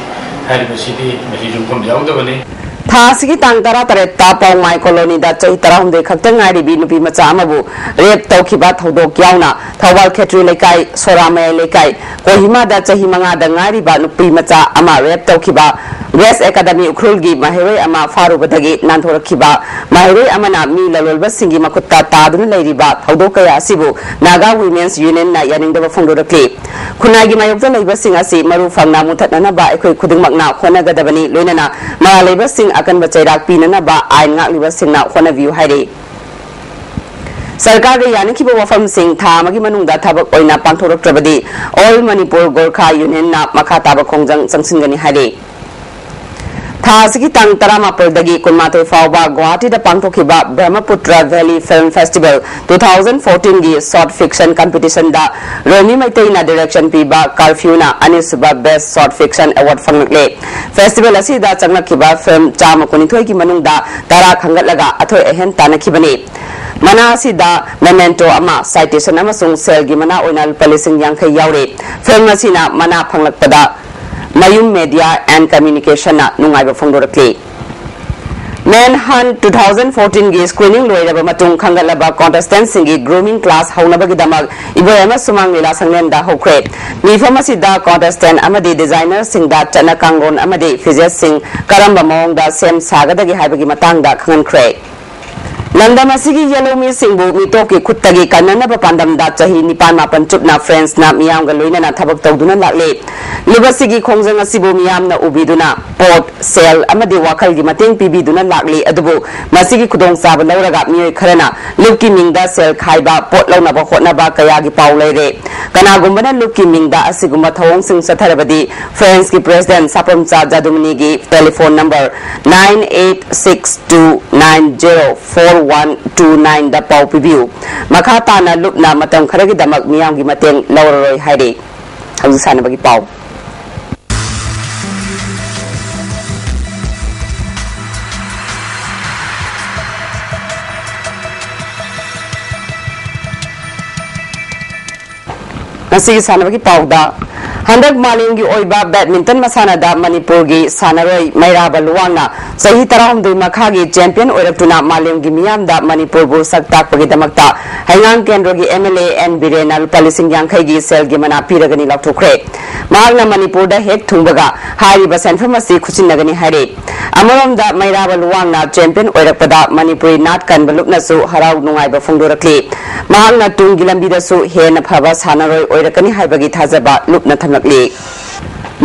ꯍꯥꯏꯔꯤꯕꯁꯤꯗꯤ ꯃꯁꯤ ꯌꯨꯝꯐꯝ ꯌꯥꯎꯗꯕꯅꯤ꯫ ꯊꯥ ꯑꯁꯤꯒꯤ ꯇꯥꯡ ꯇꯔꯥꯇꯔꯦꯠꯇ ꯄꯥꯎꯃꯥꯏ colony ꯗ ꯆꯍꯤ ꯇꯔꯥꯍꯨꯝꯗꯣꯏ ꯈꯛꯇ ꯉꯥꯏꯔꯤꯕꯤ ꯅꯨꯄꯤ ꯃꯆꯥ ꯑꯃꯕꯨ rape ꯇꯧꯈꯤꯕ ꯊꯧꯗꯣꯛ ꯌꯥꯎꯅ ꯊꯧꯕꯥꯜ ꯈꯦꯇ꯭ꯔꯤ ꯂꯩꯀꯥꯏ, ꯁꯣꯔꯥꯃꯌꯥꯏ ꯂꯩꯀꯥꯏ, ꯀꯣꯍꯤꯃꯥꯗ ꯆꯍꯤ ꯃꯉꯥꯗ ꯉꯥꯏꯔꯤꯕ ꯅꯨꯄꯤ ꯃꯆꯥ ꯑꯃ rape ꯇꯧꯈꯤꯕ ꯒ꯭ꯔꯦꯁ ꯑꯦꯀꯥꯗꯃꯤ ꯎꯈ꯭ꯔꯨꯜꯒꯤ ꯃꯍꯩꯔꯣꯏ ꯑꯃ ꯐꯥꯔꯨꯕꯗꯒꯤ ꯅꯥꯟꯊꯣꯔꯛꯈꯤꯕ ꯃꯍꯩꯔꯣꯏ ꯑꯃꯅ ꯃꯤ ꯂꯂꯣꯟꯕꯁꯤꯡꯒꯤ ꯃꯈꯨꯠꯇ ꯇꯥꯗꯨꯅ ꯂꯩꯔꯤꯕ ꯊꯧꯗꯣꯛ ꯀꯌꯥ ꯑꯁꯤꯕꯨ ꯅꯥꯒꯥ ꯋꯤꯃꯦꯟꯁ ꯌꯨꯅꯤꯌꯟꯅ ꯌꯥꯅꯤꯡꯗꯕ ꯐꯣꯡꯗꯣꯔꯛꯂꯤ꯫ ꯈꯨꯟꯅꯥꯏꯒꯤ ꯃꯥꯌꯣꯛꯇ ꯂꯩꯕꯁꯤꯡ ꯑꯁꯤ ꯃꯔꯨ ꯐꯪꯅ ꯃꯨꯊꯠꯅꯅꯕ ꯑꯩꯈꯣꯏ ꯈꯨꯗꯤꯡꯃꯛꯅ ꯍꯣꯠꯅꯒꯗꯕꯅꯤ, ꯂꯣꯏꯅꯅ ꯃꯔꯥꯜ ꯂꯩꯕꯁꯤꯡ ꯑꯀꯟꯕ ꯆꯩꯔꯥꯛ ꯄꯤꯅꯅꯕ ꯑꯥꯏꯟ ꯉꯥꯛꯂꯤꯕꯁꯤꯡꯅ ꯍꯣꯠꯅꯕꯤꯌꯨ ꯍꯥꯏꯔꯤ꯫ ꯁꯔꯀꯥꯔꯒ ꯌꯥꯅꯈꯤꯕ ꯋꯥꯐꯝꯁꯤꯡ ꯊꯥ ꯑꯃꯒꯤ ꯃꯅꯨꯡꯗ ꯊꯕꯛ ꯑꯣꯏꯅ ꯄꯥꯡꯊꯣꯔꯛꯇ꯭ꯔꯕꯗꯤ All Manipur Gorkha Unionꯅ ꯃꯈꯥ ꯇꯥꯕ ꯈꯣꯡꯖꯪ ꯆꯪꯁꯤꯟꯒꯅꯤ ꯍꯥꯏꯔꯤ꯫ ꯊꯥ ꯑꯁꯤꯒꯤ ꯇꯥꯡ ꯇꯔꯥꯃꯥꯄꯜꯗꯒꯤ ꯀꯨꯟꯃꯥꯊꯣꯏ ꯐꯥꯎꯕ ꯒꯨꯋꯥꯍꯥꯇꯤꯗ ꯄꯥꯡꯊꯣꯛꯈꯤꯕ Brahmaputra Valley Film Festival two thousand fourteenꯒꯤ short fiction competitionꯗ ꯔꯣꯃꯤ ꯃꯩꯇꯩꯅ direction ꯄꯤꯕ Curfewꯅ ꯑꯅꯤꯁꯨꯕ Best Short Fiction Award ꯐꯪꯂꯛꯂꯦ꯫ Festival ꯑꯁꯤꯗ ꯆꯪꯂꯛꯈꯤꯕ film ꯆꯥꯝꯃ ꯀꯨꯟꯅꯤꯊꯣꯏꯒꯤ ꯃꯅꯨꯡꯗ ꯇꯔꯥ ꯈꯟꯒꯠꯂꯒ ꯑꯊꯣꯏ ꯑꯍꯦꯟ ꯇꯥꯟꯅꯈꯤꯕꯅꯤ꯫ ꯃꯅꯥ ꯑꯁꯤꯗ memento ꯑꯃ, citation ꯑꯃꯁꯨꯡ ꯁꯦꯜꯒꯤ ꯃꯅꯥ ꯑꯣꯏꯅ ꯂꯨꯄꯥ ꯂꯤꯁꯤꯡ ꯌꯥꯡꯈꯩ ꯌꯥꯎꯔꯤ꯫ Film ꯑꯁꯤꯅ ꯃꯅꯥ ꯐꯪꯂꯛꯄꯗ Mayum Media and Communicationꯅ ꯅꯨꯡꯉꯥꯏꯕ ꯐꯣꯡꯗꯣꯔꯛꯂꯤ꯫ Manhunt two thousand fourteenꯒꯤ screening ꯂꯣꯏꯔꯕ ꯃꯇꯨꯡ ꯈꯟꯒꯠꯂꯕ contestantꯁꯤꯡꯒꯤ grooming class ꯍꯧꯅꯕꯒꯤꯗꯃꯛ ꯏꯕꯣꯌꯥꯏꯃ ꯁꯨꯃꯥꯡ ꯂꯤꯂꯥ ꯁꯪꯂꯦꯟꯗ ꯍꯧꯈ꯭ꯔꯦ꯫ ꯃꯤꯐꯝ ꯑꯁꯤꯗ contestant ꯑꯃꯗꯤ designerꯁꯤꯡꯗ ꯆꯠꯅ ꯀꯥꯡꯂꯣꯟ ꯑꯃꯗꯤ features ꯀꯔꯝꯕ ꯃꯑꯣꯡꯗ ꯁꯦꯝ ꯁꯥꯒꯗꯒꯦ ꯍꯥꯏꯕꯒꯤ ꯃꯇꯥꯡꯗ ꯈꯪꯍꯟꯈ꯭ꯔꯦ꯫ ꯂꯝꯗꯝ ꯑꯁꯤꯒꯤ ꯌꯦꯜꯍꯧꯃꯤꯁꯤꯡꯕꯨ ꯃꯤꯇꯣꯞꯀꯤ ꯈꯨꯠꯇꯒꯤ ꯀꯟꯅꯅꯕ ꯄꯥꯟꯗꯝꯗ ꯆꯍꯤ ꯅꯤꯄꯥꯟ ꯃꯥꯄꯟ ꯆꯨꯞꯅ Franceꯅ ꯃꯤꯌꯥꯝꯒ ꯂꯣꯏꯅꯅ ꯊꯕꯛ ꯇꯧꯗꯨꯅ ꯂꯥꯛꯂꯦ꯫ ꯂꯨꯞ ꯑꯁꯤꯒꯤ ꯈꯣꯡꯖꯪ ꯑꯁꯤꯕꯨ ꯃꯤꯌꯥꯝꯅ ꯎꯕꯤꯗꯨꯅ ꯄꯣꯠ, ꯁꯦꯜ ꯑꯃꯗꯤ ꯋꯥꯈꯜꯒꯤ ꯃꯇꯦꯡ ꯄꯤꯕꯤꯗꯨꯅ ꯂꯥꯛꯂꯤ, ꯑꯗꯨꯕꯨ ꯃꯁꯤꯒꯤ ꯈꯨꯗꯣꯡꯆꯥꯕ ꯂꯧꯔꯒ ꯃꯤꯑꯣꯏ ꯈꯔꯅ ꯂꯨꯞꯀꯤ ꯃꯤꯡꯗ ꯁꯦꯜ ꯈꯥꯏꯕ, ꯄꯣꯠ ꯂꯧꯅꯕ ꯍꯣꯠꯅꯕ ꯀꯌꯥꯒꯤ ꯄꯥꯎ ꯂꯩꯔꯦ꯫ ꯀꯅꯥꯒꯨꯝꯕꯅ ꯂꯨꯞꯀꯤ ꯃꯤꯡꯗ ꯑꯁꯤꯒꯨꯝꯕ ꯊꯧꯑꯣꯡꯁꯤꯡ ꯆꯠꯊꯔꯕꯗꯤ Franceꯀꯤ President ꯁꯥꯄꯝꯆꯥ ꯖꯥꯗꯨꯃꯅꯤꯒꯤ telephone number nine eight six two nine zero four one two nineꯗ ꯄꯥꯎ ꯄꯤꯕꯤꯌꯨ꯫ ꯃꯈꯥ ꯇꯥꯅ ꯂꯨꯞꯅ ꯃꯇꯝ ꯈꯔꯒꯤꯗꯃꯛ ꯃꯤꯌꯥꯝꯒꯤ ꯃꯇꯦꯡ ꯂꯧꯔꯔꯣꯏ ꯍꯥꯏꯔꯤ꯫ ꯍꯧꯖꯤꯛ ꯁꯥꯟꯅꯕꯒꯤ ꯄꯥꯎ꯫ ꯉꯁꯤꯒꯤ ꯁꯥꯟꯅꯕꯒꯤ ꯄꯥꯎꯗ ꯍꯟꯗꯛ ꯃꯥꯂꯦꯝꯒꯤ ꯑꯣꯏꯕ ꯕꯦꯗꯃꯤꯟꯇꯟ ꯃꯁꯥꯟꯅꯗ ꯃꯅꯤꯄꯨꯔꯒꯤ ꯁꯥꯟꯅꯔꯣꯏ ꯃꯩꯔꯥꯕ ꯂꯨꯋꯥꯡꯅ ꯆꯍꯤ ꯇꯔꯥꯍꯨꯝꯗꯣꯏ ꯃꯈꯥꯒꯤ ꯆꯦꯝꯄꯤꯌꯟ ꯑꯣꯏꯔꯛꯇꯨꯅ ꯃꯥꯂꯦꯝꯒꯤ ꯃꯤꯌꯥꯝꯗ ꯃꯅꯤꯄꯨꯔꯕꯨ ꯁꯛ ꯇꯥꯛꯄꯒꯤꯗꯃꯛꯇ ꯍꯩꯉꯥꯡ ꯀꯦꯟꯗ꯭ꯔꯣꯒꯤ ꯑꯦꯝ ꯑꯦꯜ ꯑꯦ ꯑꯦꯟ ꯕꯤꯔꯦꯟꯅ ꯂꯨꯄꯥ ꯂꯤꯁꯤꯡ ꯌꯥꯡꯈꯩꯒꯤ ꯁꯦꯜꯒꯤ ꯃꯅꯥ ꯄꯤꯔꯒꯅꯤ ꯂꯥꯎꯊꯣꯛꯈ꯭ꯔꯦ꯫ ꯃꯍꯥꯛꯅ ꯃꯅꯤꯄꯨꯔꯗ ꯍꯦꯛ ꯊꯨꯡꯕꯒ ꯍꯥꯏꯔꯤꯕ ꯁꯦꯟꯐꯝ ꯑꯁꯤ ꯈꯨꯠꯁꯤꯟꯅꯒꯅꯤ ꯍꯥꯏꯔꯦ꯫ ꯑꯃꯔꯣꯝꯗ ꯃꯩꯔꯥꯕ ꯂꯨꯋꯥꯡꯅ ꯆꯦꯝꯄꯤꯌꯟ ꯑꯣꯏꯔꯛꯄꯗ ꯃꯅꯤꯄꯨꯔꯤ ꯅꯥꯠ ꯀꯟꯕ ꯂꯨꯞꯅꯁꯨ ꯍꯔꯥꯎ ꯅꯨꯡꯉꯥꯏꯕ ꯐꯣꯡꯗꯣꯔꯛꯂꯤ꯫ ꯃꯍꯥꯛꯅ ꯇꯨꯡꯒꯤ ꯂꯝꯕꯤꯗꯁꯨ ꯍꯦꯟꯅ ꯐꯕ ꯁꯥꯟꯅꯔꯣꯏ ꯑꯣꯏꯔꯛꯀꯅꯤ ꯍꯥꯏꯕꯒꯤ ꯊꯥꯖꯕ ꯂꯨꯞꯅ ꯊꯝꯂꯛꯂꯤ꯫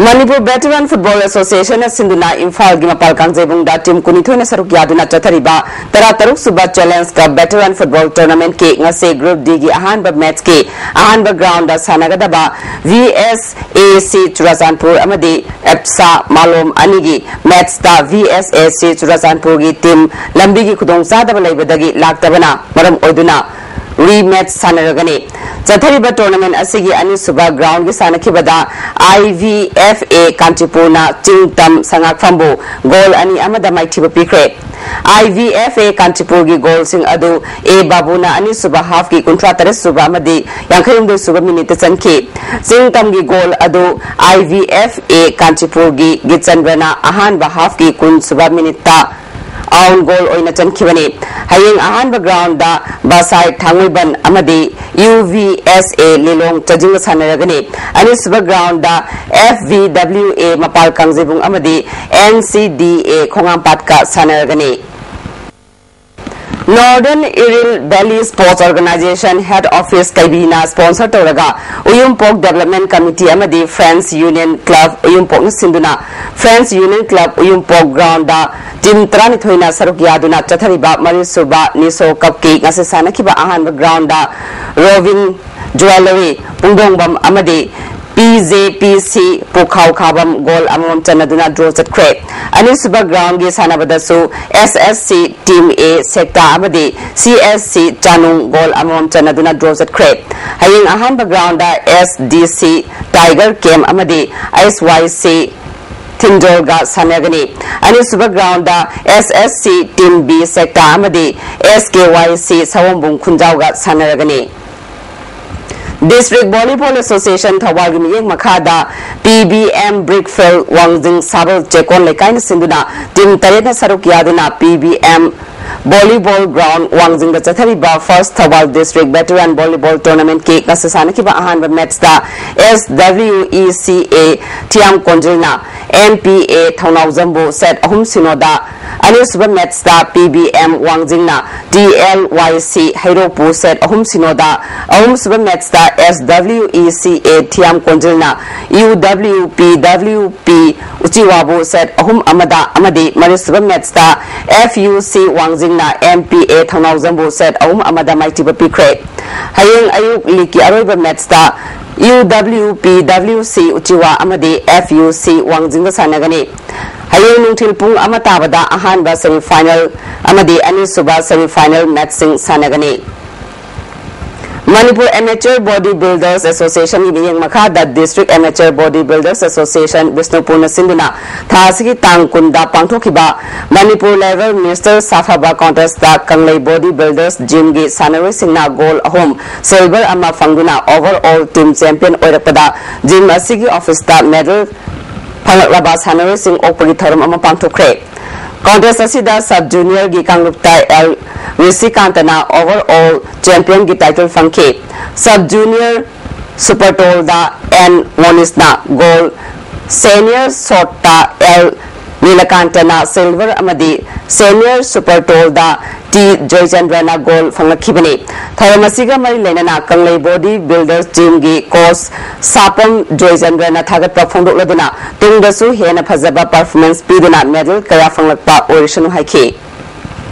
ꯃꯅꯤꯄꯨꯔ ꯚꯦꯇꯔꯥꯟ ꯐꯨꯠꯕꯣꯜ ꯑꯦꯁꯣꯁꯤꯌꯦꯁꯟꯅ ꯁꯤꯟꯗꯨꯅ ꯏꯝꯐꯥꯜꯒꯤ ꯃꯄꯥꯜ ꯀꯥꯡꯖꯩꯕꯨꯡꯗ ꯇꯤꯝ ꯀꯨꯟꯅꯤꯊꯣꯏꯅ ꯁꯔꯨꯛ ꯌꯥꯗꯨꯅ ꯆꯠꯊꯔꯤꯕ ꯇꯔꯥꯇꯔꯨꯛ ꯁꯨꯕ ꯆꯦꯂꯦꯟꯖ ꯀꯞ ꯚꯦꯇꯔꯥꯟ ꯐꯨꯠꯕꯣꯜ ꯇꯣꯔꯅꯥꯃꯦꯟꯠꯀꯤ ꯉꯁꯤ ꯒ꯭ꯔꯨꯞ ꯗꯤꯒꯤ ꯑꯍꯥꯟꯕ ꯃꯦꯠꯆꯀꯤ ꯑꯍꯥꯟꯕ ꯒ꯭ꯔꯥꯎꯟꯗ ꯁꯥꯟꯅꯒꯗꯕ ꯚꯤ ꯑꯦꯁ ꯑꯦ ꯁꯤ ꯆꯨꯔꯥꯆꯥꯟꯄꯨꯔ ꯑꯃꯗꯤ ꯑꯦꯞꯁꯥ ꯃꯥꯂꯣꯝ ꯑꯅꯤꯒꯤ ꯃꯦꯠꯆꯇ ꯚꯤ ꯑꯦꯁ ꯑꯦ ꯁꯤ ꯆꯨꯔꯥꯆꯥꯟꯄꯨꯔꯒꯤ ꯇꯤꯝ ꯂꯝꯕꯤꯒꯤ ꯈꯨꯗꯣꯡꯆꯥꯗꯕ ꯂꯩꯕꯗꯒꯤ ꯂꯥꯛꯇꯕꯅ ꯃꯔꯝ ꯑꯣꯏꯗꯨꯅ ꯔꯤꯃꯦꯠꯆ ꯁꯥꯟꯅꯔꯒꯅꯤ꯫ ꯆꯠꯊꯔꯤꯕ ꯇꯣꯔꯅꯥꯃꯦꯟꯠ ꯑꯁꯤꯒꯤ ꯑꯅꯤꯁꯨꯕ ꯒ꯭ꯔꯥꯎꯟꯒꯤ ꯁꯥꯟꯅꯈꯤꯕꯗ ꯑꯥꯏ ꯚꯤ ꯑꯦꯐ ꯑꯦ ꯀꯥꯟꯆꯤꯄꯨꯔꯅ ꯆꯤꯡ ꯇꯝ ꯁꯉꯥꯛꯐꯝꯕꯨ ꯒꯣꯜ ꯑꯅꯤ ꯑꯃꯗ ꯃꯥꯏꯊꯤꯕ ꯄꯤꯈ꯭ꯔꯦ꯫ ꯑꯥꯏ ꯚꯤ ꯑꯦꯐ ꯑꯦ ꯀꯥꯟꯆꯤꯄꯨꯔꯒꯤ ꯒꯣꯜꯁꯤꯡ ꯑꯗꯨ ꯑꯦ ꯕꯥꯕꯨꯅ ꯑꯅꯤꯁꯨꯕ ꯍꯥꯐꯀꯤ ꯀꯨꯟꯊ꯭ꯔꯥ ꯇꯔꯦꯠ ꯁꯨꯕ ꯑꯃꯗꯤ ꯌꯥꯡꯈꯩ ꯍꯨꯝꯗꯣꯏ ꯁꯨꯕ ꯃꯤꯅꯤꯠꯇ ꯆꯟꯈꯤ꯫ ꯆꯤꯡ ꯇꯝꯒꯤ ꯒꯣꯜ ꯑꯗꯨ ꯑꯥꯏ ꯚꯤ ꯑꯦꯐ ꯑꯦ ꯀꯥꯟꯆꯤꯄꯨꯔꯒꯤ ꯒꯤꯆꯟꯗ꯭ꯔꯅ ꯑꯍꯥꯟꯕ ꯍꯥꯐꯀꯤ ꯀꯨꯟ ꯁꯨꯕ ꯃꯤꯅꯤꯠꯇ ꯑꯥꯎꯟ ꯒꯣꯜ ꯑꯣꯏꯅ ꯆꯟꯈꯤꯕꯅꯤ꯫ ꯍꯌꯦꯡ ꯑꯍꯥꯟꯕ ꯒ꯭ꯔꯥꯎꯟꯗ ꯕꯥꯁꯥꯏ ꯊꯥꯡꯃꯩꯕꯟ ꯑꯃꯗꯤ ꯌꯨ ꯚꯤ ꯑꯦꯁ ꯑꯦ ꯂꯤꯂꯣꯡ ꯆꯥꯖꯤꯡꯒ ꯁꯥꯟꯅꯔꯒꯅꯤ꯫ ꯑꯅꯤꯁꯨꯕ ground F V W A ꯃꯄꯥꯜ ꯀꯥꯡꯖꯩꯕꯨꯡ ꯑꯃꯗꯤ ꯑꯦꯟ ꯁꯤ ꯗꯤ ꯑꯦ ꯈꯣꯡꯉꯥꯝꯄꯥꯠꯀ ꯁꯥꯟꯅꯔꯒꯅꯤ꯫ Northern Iril Valley Sports Organization Head Office ꯀꯩꯕꯤꯅ ꯁ꯭ꯄꯣꯟꯁꯔ ꯇꯧꯔꯒ ꯎꯌꯨꯝꯄꯣꯛ ꯗꯦꯕꯂꯞꯃꯦꯟ ꯀꯃꯤꯇꯤ ꯑꯃꯗꯤ ꯐ꯭ꯔꯦꯟꯁ ꯌꯨꯅꯤꯌꯟ ꯀ꯭ꯂꯕ ꯎꯌꯨꯝꯄꯣꯛꯅ ꯁꯤꯟꯗꯨꯅ ꯐ꯭ꯔꯦꯟꯁ ꯌꯨꯅꯤꯌꯟ ꯀ꯭ꯂꯕ ꯎꯌꯨꯝꯄꯣꯛ ꯒ꯭ꯔꯥꯎꯟꯗ ꯇꯤꯝ ꯇꯔꯥꯅꯤꯊꯣꯏꯅ ꯁꯔꯨꯛ ꯌꯥꯗꯨꯅ ꯆꯠꯊꯔꯤꯕ ꯃꯔꯤꯁꯨꯕ ꯅꯤꯁꯣ ꯀꯞꯀꯤ ꯉꯁꯤ ꯁꯥꯟꯅꯈꯤꯕ ꯑꯍꯥꯟꯕ ꯒ꯭ꯔꯥꯎꯟꯗ ꯔꯣꯕꯤꯟ ꯖꯨꯋꯦꯂꯔꯤ ꯄꯨꯡꯗꯣꯡꯕꯝ ꯑꯃꯗꯤ ꯄꯤ ꯖꯦ ꯄꯤ ꯁꯤ ꯄꯨꯈꯥꯎ ꯈꯥꯕꯝ ꯒꯣꯜ ꯑꯃꯃꯝ ꯆꯟꯅꯗꯨꯅ ꯗ꯭ꯔꯣ ꯆꯠꯈ꯭ꯔꯦ꯫ ꯑꯅꯤꯁꯨꯕ ꯒ꯭ꯔꯥꯎꯟꯒꯤ ꯁꯥꯟꯅꯕꯗꯁꯨ ꯑꯦꯁ ꯑꯦꯁ ꯁꯤ ꯇꯤꯝ ꯑꯦ ꯁꯦꯛꯇꯥ ꯑꯃꯗꯤ ꯁꯤ ꯑꯦꯁ ꯁꯤ ꯆꯥꯅꯨꯡ ꯒꯣꯜ ꯑꯃꯃꯝ ꯆꯟꯅꯗꯨꯅ ꯗ꯭ꯔꯣ ꯆꯠꯈ꯭ꯔꯦ꯫ ꯍꯌꯦꯡ ꯑꯍꯥꯟꯕ ꯒ꯭ꯔꯥꯎꯟꯗ ꯑꯦꯁ ꯗꯤ ꯁꯤ ꯇꯥꯏꯒꯔ ꯀꯦꯝ ꯑꯃꯗꯤ ꯑꯩꯁ ꯋꯥꯏ ꯁꯤ ꯊꯤꯟꯖꯣꯜꯒ ꯁꯥꯟꯅꯒꯅꯤ꯫ ꯑꯅꯤꯁꯨꯕ ꯒ꯭ꯔꯥꯎꯟꯗ ꯑꯦꯁ ꯑꯦꯁ ꯁꯤ ꯇꯤꯝ ꯕꯤ ꯁꯦꯛꯇꯥ ꯑꯃꯗꯤ ꯑꯦꯁ ꯀꯦ ꯋꯥꯏ ꯁꯤ ꯁꯑꯣꯝꯕꯨꯡ ꯈꯨꯟꯖꯥꯎꯒ ꯁꯥꯟꯅꯔꯒꯅꯤ꯫ District Volleyball Association ꯊꯧꯕꯥꯜꯒꯤ ꯃꯤꯠꯌꯦꯡ ꯃꯈꯥꯗ P B M Brick Field ꯋꯥꯡꯖꯤꯡ ꯁꯥꯕꯜ ꯆꯦꯛꯀꯣꯟ ꯂꯩꯀꯥꯏꯅ ꯁꯤꯟꯗꯨꯅ team ꯇꯔꯦꯠꯅ ꯁꯔꯨꯛ ꯌꯥꯗꯨꯅ P B M Volleyball Ground ꯋꯥꯡꯖꯤꯡꯗ ꯆꯠꯊꯔꯤꯕ First Thoubal District Veteran Volleyball Tournamentꯀꯤ ꯉꯁꯤ ꯁꯥꯟꯅꯈꯤꯕ ꯑꯍꯥꯟꯕ matchꯇ S W E C A Thiyam ꯀꯣꯟꯖꯤꯜꯅ M P A ꯊꯧꯅꯥꯎꯖꯝꯕꯨ set ꯑꯍꯨꯝ ꯁꯤꯅꯣꯗ, ꯑꯅꯤꯁꯨꯕ matchꯇ P B M ꯋꯥꯡꯖꯤꯡꯅ T L Y C ꯍꯩꯔꯣꯛꯄꯨ set ꯑꯍꯨꯝ ꯁꯤꯅꯣꯗ, ꯑꯍꯨꯝꯁꯨꯕ matchꯇ S W E C A Thiyam ꯀꯣꯟꯖꯤꯜꯅ U W P W P ꯎꯆꯤꯋꯥꯕꯨ set ꯑꯍꯨꯝ ꯑꯃꯗ ꯑꯃꯗꯤ ꯃꯔꯤꯁꯨꯕ matchꯇ F U C ꯋꯥꯡꯖꯤꯡꯅ M P A ꯊꯧꯅꯥꯎꯖꯝꯕꯨ set ꯑꯍꯨꯝ ꯑꯃꯗ ꯃꯥꯏꯊꯤꯕ ꯄꯤꯈ꯭ꯔꯦ꯫ ꯍꯌꯦꯡ ꯑꯌꯨꯛ leagueꯀꯤ ꯑꯔꯣꯏꯕ matchꯇ U W P W C ꯎꯆꯤꯋꯥ ꯑꯃꯗꯤ F U C ꯋꯥꯡꯖꯤꯡꯒ ꯁꯥꯟꯅꯒꯅꯤ꯫ ꯍꯌꯦꯡ ꯅꯨꯡꯊꯤꯜ ꯄꯨꯡ ꯑꯃ ꯇꯥꯕꯗ ꯑꯍꯥꯟꯕ semifinal ꯑꯃꯗꯤ ꯑꯅꯤꯁꯨꯕ semifinal matchꯁꯤꯡ ꯁꯥꯟꯅꯒꯅꯤ꯫ Manipur Amateur Body Builders Associationꯒꯤ ꯃꯤꯠꯌꯦꯡ ꯃꯈꯥꯗ District Amateur Body Builders Association ꯕꯤꯁꯅꯨꯄꯨꯔꯅ ꯁꯤꯟꯗꯨꯅ ꯊꯥ ꯑꯁꯤꯒꯤ ꯇꯥꯡ ꯀꯨꯟꯗ ꯄꯥꯡꯊꯣꯛꯈꯤꯕ Manipur Level Mister Saphaba Contestꯇ ꯀꯪꯂꯩ Body Builders Gymꯒꯤ ꯁꯥꯟꯅꯔꯣꯏꯁꯤꯡꯅ gold ꯑꯍꯨꯝ, silver ꯑꯃ ꯐꯪꯗꯨꯅ overall team champion ꯑꯣꯏꯔꯛꯄꯗ gym ꯑꯁꯤꯒꯤ officeꯇ medal ꯐꯪꯂꯛꯂꯕ ꯁꯥꯟꯅꯔꯣꯏꯁꯤꯡ ꯑꯣꯛꯄꯒꯤ ꯊꯧꯔꯝ ꯑꯃ ꯄꯥꯡꯊꯣꯛꯈ꯭ꯔꯦ꯫ Contest ꯑꯁꯤꯗ sub juniorꯒꯤ ꯀꯥꯡꯂꯨꯞꯇ L ꯔꯤꯁꯤꯀꯥꯟꯇꯅ overall championꯒꯤ title ꯐꯪꯈꯤ꯫ Sub junior super tallꯗ N ꯃꯣꯅꯤꯁꯅ gold, senior shortꯇ L ꯅꯤꯂꯀꯥꯟꯇꯅ silver ꯑꯃꯗꯤ senior super tallꯗ T ꯖꯣꯏꯆꯟꯗ꯭ꯔꯅ gold ꯐꯪꯂꯛꯈꯤꯕꯅꯤ꯫ ꯊꯧꯔꯝ ꯑꯁꯤꯒ ꯃꯔꯤ ꯂꯩꯅꯅ ꯀꯪꯂꯩ Body Builders Gymꯒꯤ coach ꯁꯥꯄꯝ ꯖꯣꯏꯆꯟꯗ꯭ꯔꯅ ꯊꯥꯒꯠꯄ ꯐꯣꯡꯗꯣꯛꯂꯗꯨꯅ ꯇꯨꯡꯗꯁꯨ ꯍꯦꯟꯅ ꯐꯖꯕ performance ꯄꯤꯗꯨꯅ medal ꯀꯌꯥ ꯐꯪꯂꯛꯄ ꯑꯣꯏꯔꯁꯅꯨ ꯍꯥꯏꯈꯤ꯫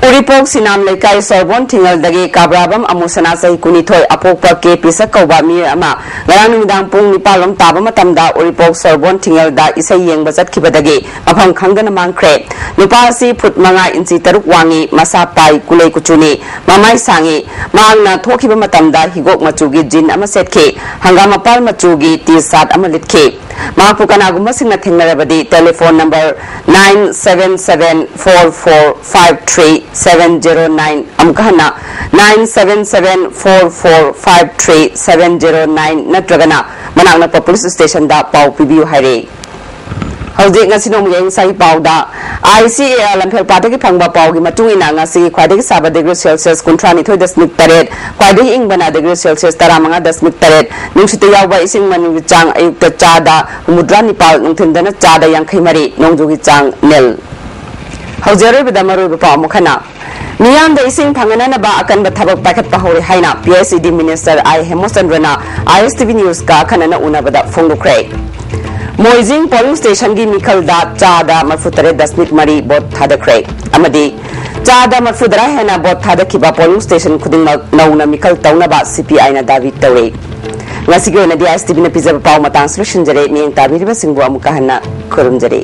ꯎꯔꯤꯄꯣꯛ ꯁꯤꯅꯥꯝ ꯂꯩꯀꯥꯏ ꯁꯣꯔꯕꯣꯟ ꯊꯤꯡꯉꯜꯗꯒꯤ ꯀꯥꯕ꯭ꯔꯥꯕꯝ ꯑꯃꯨꯁꯅꯥ ꯆꯍꯤ ꯀꯨꯟꯅꯤꯊꯣꯏ ꯑꯄꯣꯛꯄ ꯀꯦ ꯄꯤꯁꯛ ꯀꯧꯕ ꯃꯤꯑꯣꯏ ꯑꯃ ꯉꯔꯥꯡ ꯅꯨꯃꯤꯗꯥꯡ ꯄꯨꯡ ꯅꯤꯄꯥꯟ ꯂꯣꯝ ꯇꯥꯕ ꯃꯇꯝꯗ ꯎꯔꯤꯄꯣꯛ ꯁꯣꯔꯕꯣꯟ ꯊꯤꯡꯉꯜꯗ ꯏꯁꯩ ꯌꯦꯡꯕ ꯆꯠꯈꯤꯕꯗꯒꯤ ꯃꯐꯝ ꯈꯪꯗꯅ ꯃꯥꯡꯈ꯭ꯔꯦ꯫ ꯅꯨꯄꯥ ꯑꯁꯤ ꯐꯨꯠ ꯃꯉꯥ ꯏꯟꯆꯤ ꯇꯔꯨꯛ ꯋꯥꯡꯉꯤ, ꯃꯁꯥ ꯄꯥꯏ, ꯀꯨꯂꯩ ꯀꯨꯆꯨꯅꯤ, ꯃꯃꯥꯏ ꯁꯥꯡꯉꯤ꯫ ꯃꯍꯥꯛꯅ ꯊꯣꯛꯈꯤꯕ ꯃꯇꯝꯗ ꯍꯤꯒꯣꯛ ꯃꯆꯨꯒꯤ ꯖꯤꯟ ꯑꯃ ꯁꯦꯠꯈꯤ, ꯍꯪꯒꯥꯝ ꯃꯄꯥꯜ ꯃꯆꯨꯒꯤ ꯇꯤ ꯁꯥꯔꯠ ꯑꯃ ꯂꯤꯠꯈꯤ꯫ ꯃꯍꯥꯛꯄꯨ ꯀꯅꯥꯒꯨꯝꯕꯁꯤꯡꯅ ꯊꯦꯡꯅꯔꯕꯗꯤ telephone number nine seven seven four four five three seven zero nine, ꯑꯃꯨꯛꯀ ꯍꯟꯅ, nine seven seven four four five three seven zero nine ꯅꯠꯇ꯭ꯔꯒꯅ ꯃꯅꯥꯛ ꯅꯛꯄ ꯄꯨꯂꯤꯁ ꯁ꯭ꯇꯦꯁꯟꯗ ꯄꯥꯎ ꯄꯤꯕꯤꯌꯨ ꯍꯥꯏꯔꯦ꯫ ꯍꯧꯖꯤꯛ ꯉꯁꯤ ꯅꯣꯡꯃꯒꯤ ꯑꯏꯪ ꯑꯁꯥꯒꯤ ꯄꯥꯎꯗ, ICAR ꯂꯝꯐꯦꯜꯄꯥꯠꯇꯒꯤ ꯐꯪꯕ ꯄꯥꯎꯒꯤ ꯃꯇꯨꯡ ꯏꯟꯅ, ꯉꯁꯤꯒꯤ ꯈ꯭ꯋꯥꯏꯗꯒꯤ ꯁꯥꯕ ꯗꯤꯒ꯭ꯔꯤ ꯁꯦꯜꯁꯤꯌꯁ ꯀꯨꯟꯊ꯭ꯔꯥ ꯅꯤꯊꯣꯏ ꯗꯁꯃꯤꯛ ꯇꯔꯦꯠ, ꯈ꯭ꯋꯥꯏꯗꯒꯤ ꯏꯪꯕꯅ ꯗꯤꯒ꯭ꯔꯤ ꯁꯦꯜꯁꯤꯌꯁ ꯇꯔꯥꯃꯉꯥ ꯗꯁꯃꯤꯛ ꯇꯔꯦꯠ, ꯅꯨꯡꯁꯤꯠꯇ ꯌꯥꯎꯕ ꯏꯁꯤꯡ ꯃꯅꯨꯡꯒꯤ ꯆꯥꯡ ꯑꯌꯨꯛꯇ ꯆꯥꯗ ꯍꯨꯝꯐꯨꯇꯔꯥ ꯅꯤꯄꯥꯜ, ꯅꯨꯡꯊꯤꯟꯗꯅ ꯆꯥꯗ ꯌꯥꯡꯈꯩ ꯃꯔꯤ, ꯅꯣꯡꯖꯨꯒꯤ ꯆꯥꯡ ꯅꯤꯜ꯫ ꯍꯧꯖꯤꯛ ꯑꯔꯣꯏꯕꯗ ꯃꯔꯨꯑꯣꯏꯕ ꯄꯥꯎ ꯑꯃꯨꯛ ꯍꯟꯅ꯫ ꯃꯤꯌꯥꯝꯗ ꯏꯁꯤꯡ ꯐꯪꯍꯟꯅꯅꯕ ꯑꯀꯟꯕ ꯊꯕꯛ ꯄꯥꯏꯈꯠꯄ ꯍꯧꯔꯦ ꯍꯥꯏꯅ PHED Minister I ꯍꯦꯃꯆꯟꯗ꯭ꯔꯅ ISTV News ꯀ ꯑꯈꯟꯅꯅ ꯎꯅꯕꯗ ꯐꯣꯡꯗꯣꯛꯈ꯭ꯔꯦ꯫ ꯃꯣꯏꯖꯤꯡ ꯄꯣꯂꯤꯡ ꯁ꯭ꯇꯦꯁꯟꯒꯤ ꯃꯤꯈꯜꯗ ꯆꯥꯗ ꯃꯔꯤꯐꯨꯇꯔꯦꯠ ꯗꯁꯃꯤꯛ ꯃꯔꯤ ꯚꯣꯠ ꯊꯥꯗꯈ꯭ꯔꯦ ꯑꯃꯗꯤ ꯆꯥꯗ ꯃꯔꯤꯐꯨꯇꯔꯥ ꯍꯦꯟꯅ ꯚꯣꯠ ꯊꯥꯗꯈꯤꯕ ꯄꯣꯂꯤꯡ ꯁ꯭ꯇꯦꯁꯟ ꯈꯨꯗꯤꯡꯃꯛ ꯅꯧꯅ ꯃꯤꯈꯜ ꯇꯧꯅꯕ CPIꯅ ꯗꯥꯕꯤ ꯇꯧꯔꯦ꯫ ꯉꯁꯤꯒꯤ ꯑꯣꯏꯅꯗꯤ ISTVꯅ ꯄꯤꯖꯕ ꯄꯥꯎ ꯃꯇꯥꯡꯁꯤ ꯂꯣꯏꯁꯤꯟꯖꯔꯦ꯫ ꯃꯤꯠꯌꯦꯡ ꯇꯥꯕꯤꯔꯤꯕꯁꯤꯡꯕꯨ ꯑꯃꯨꯛꯀ ꯍꯟꯅ ꯈꯨꯔꯨꯝꯖꯔꯤ꯫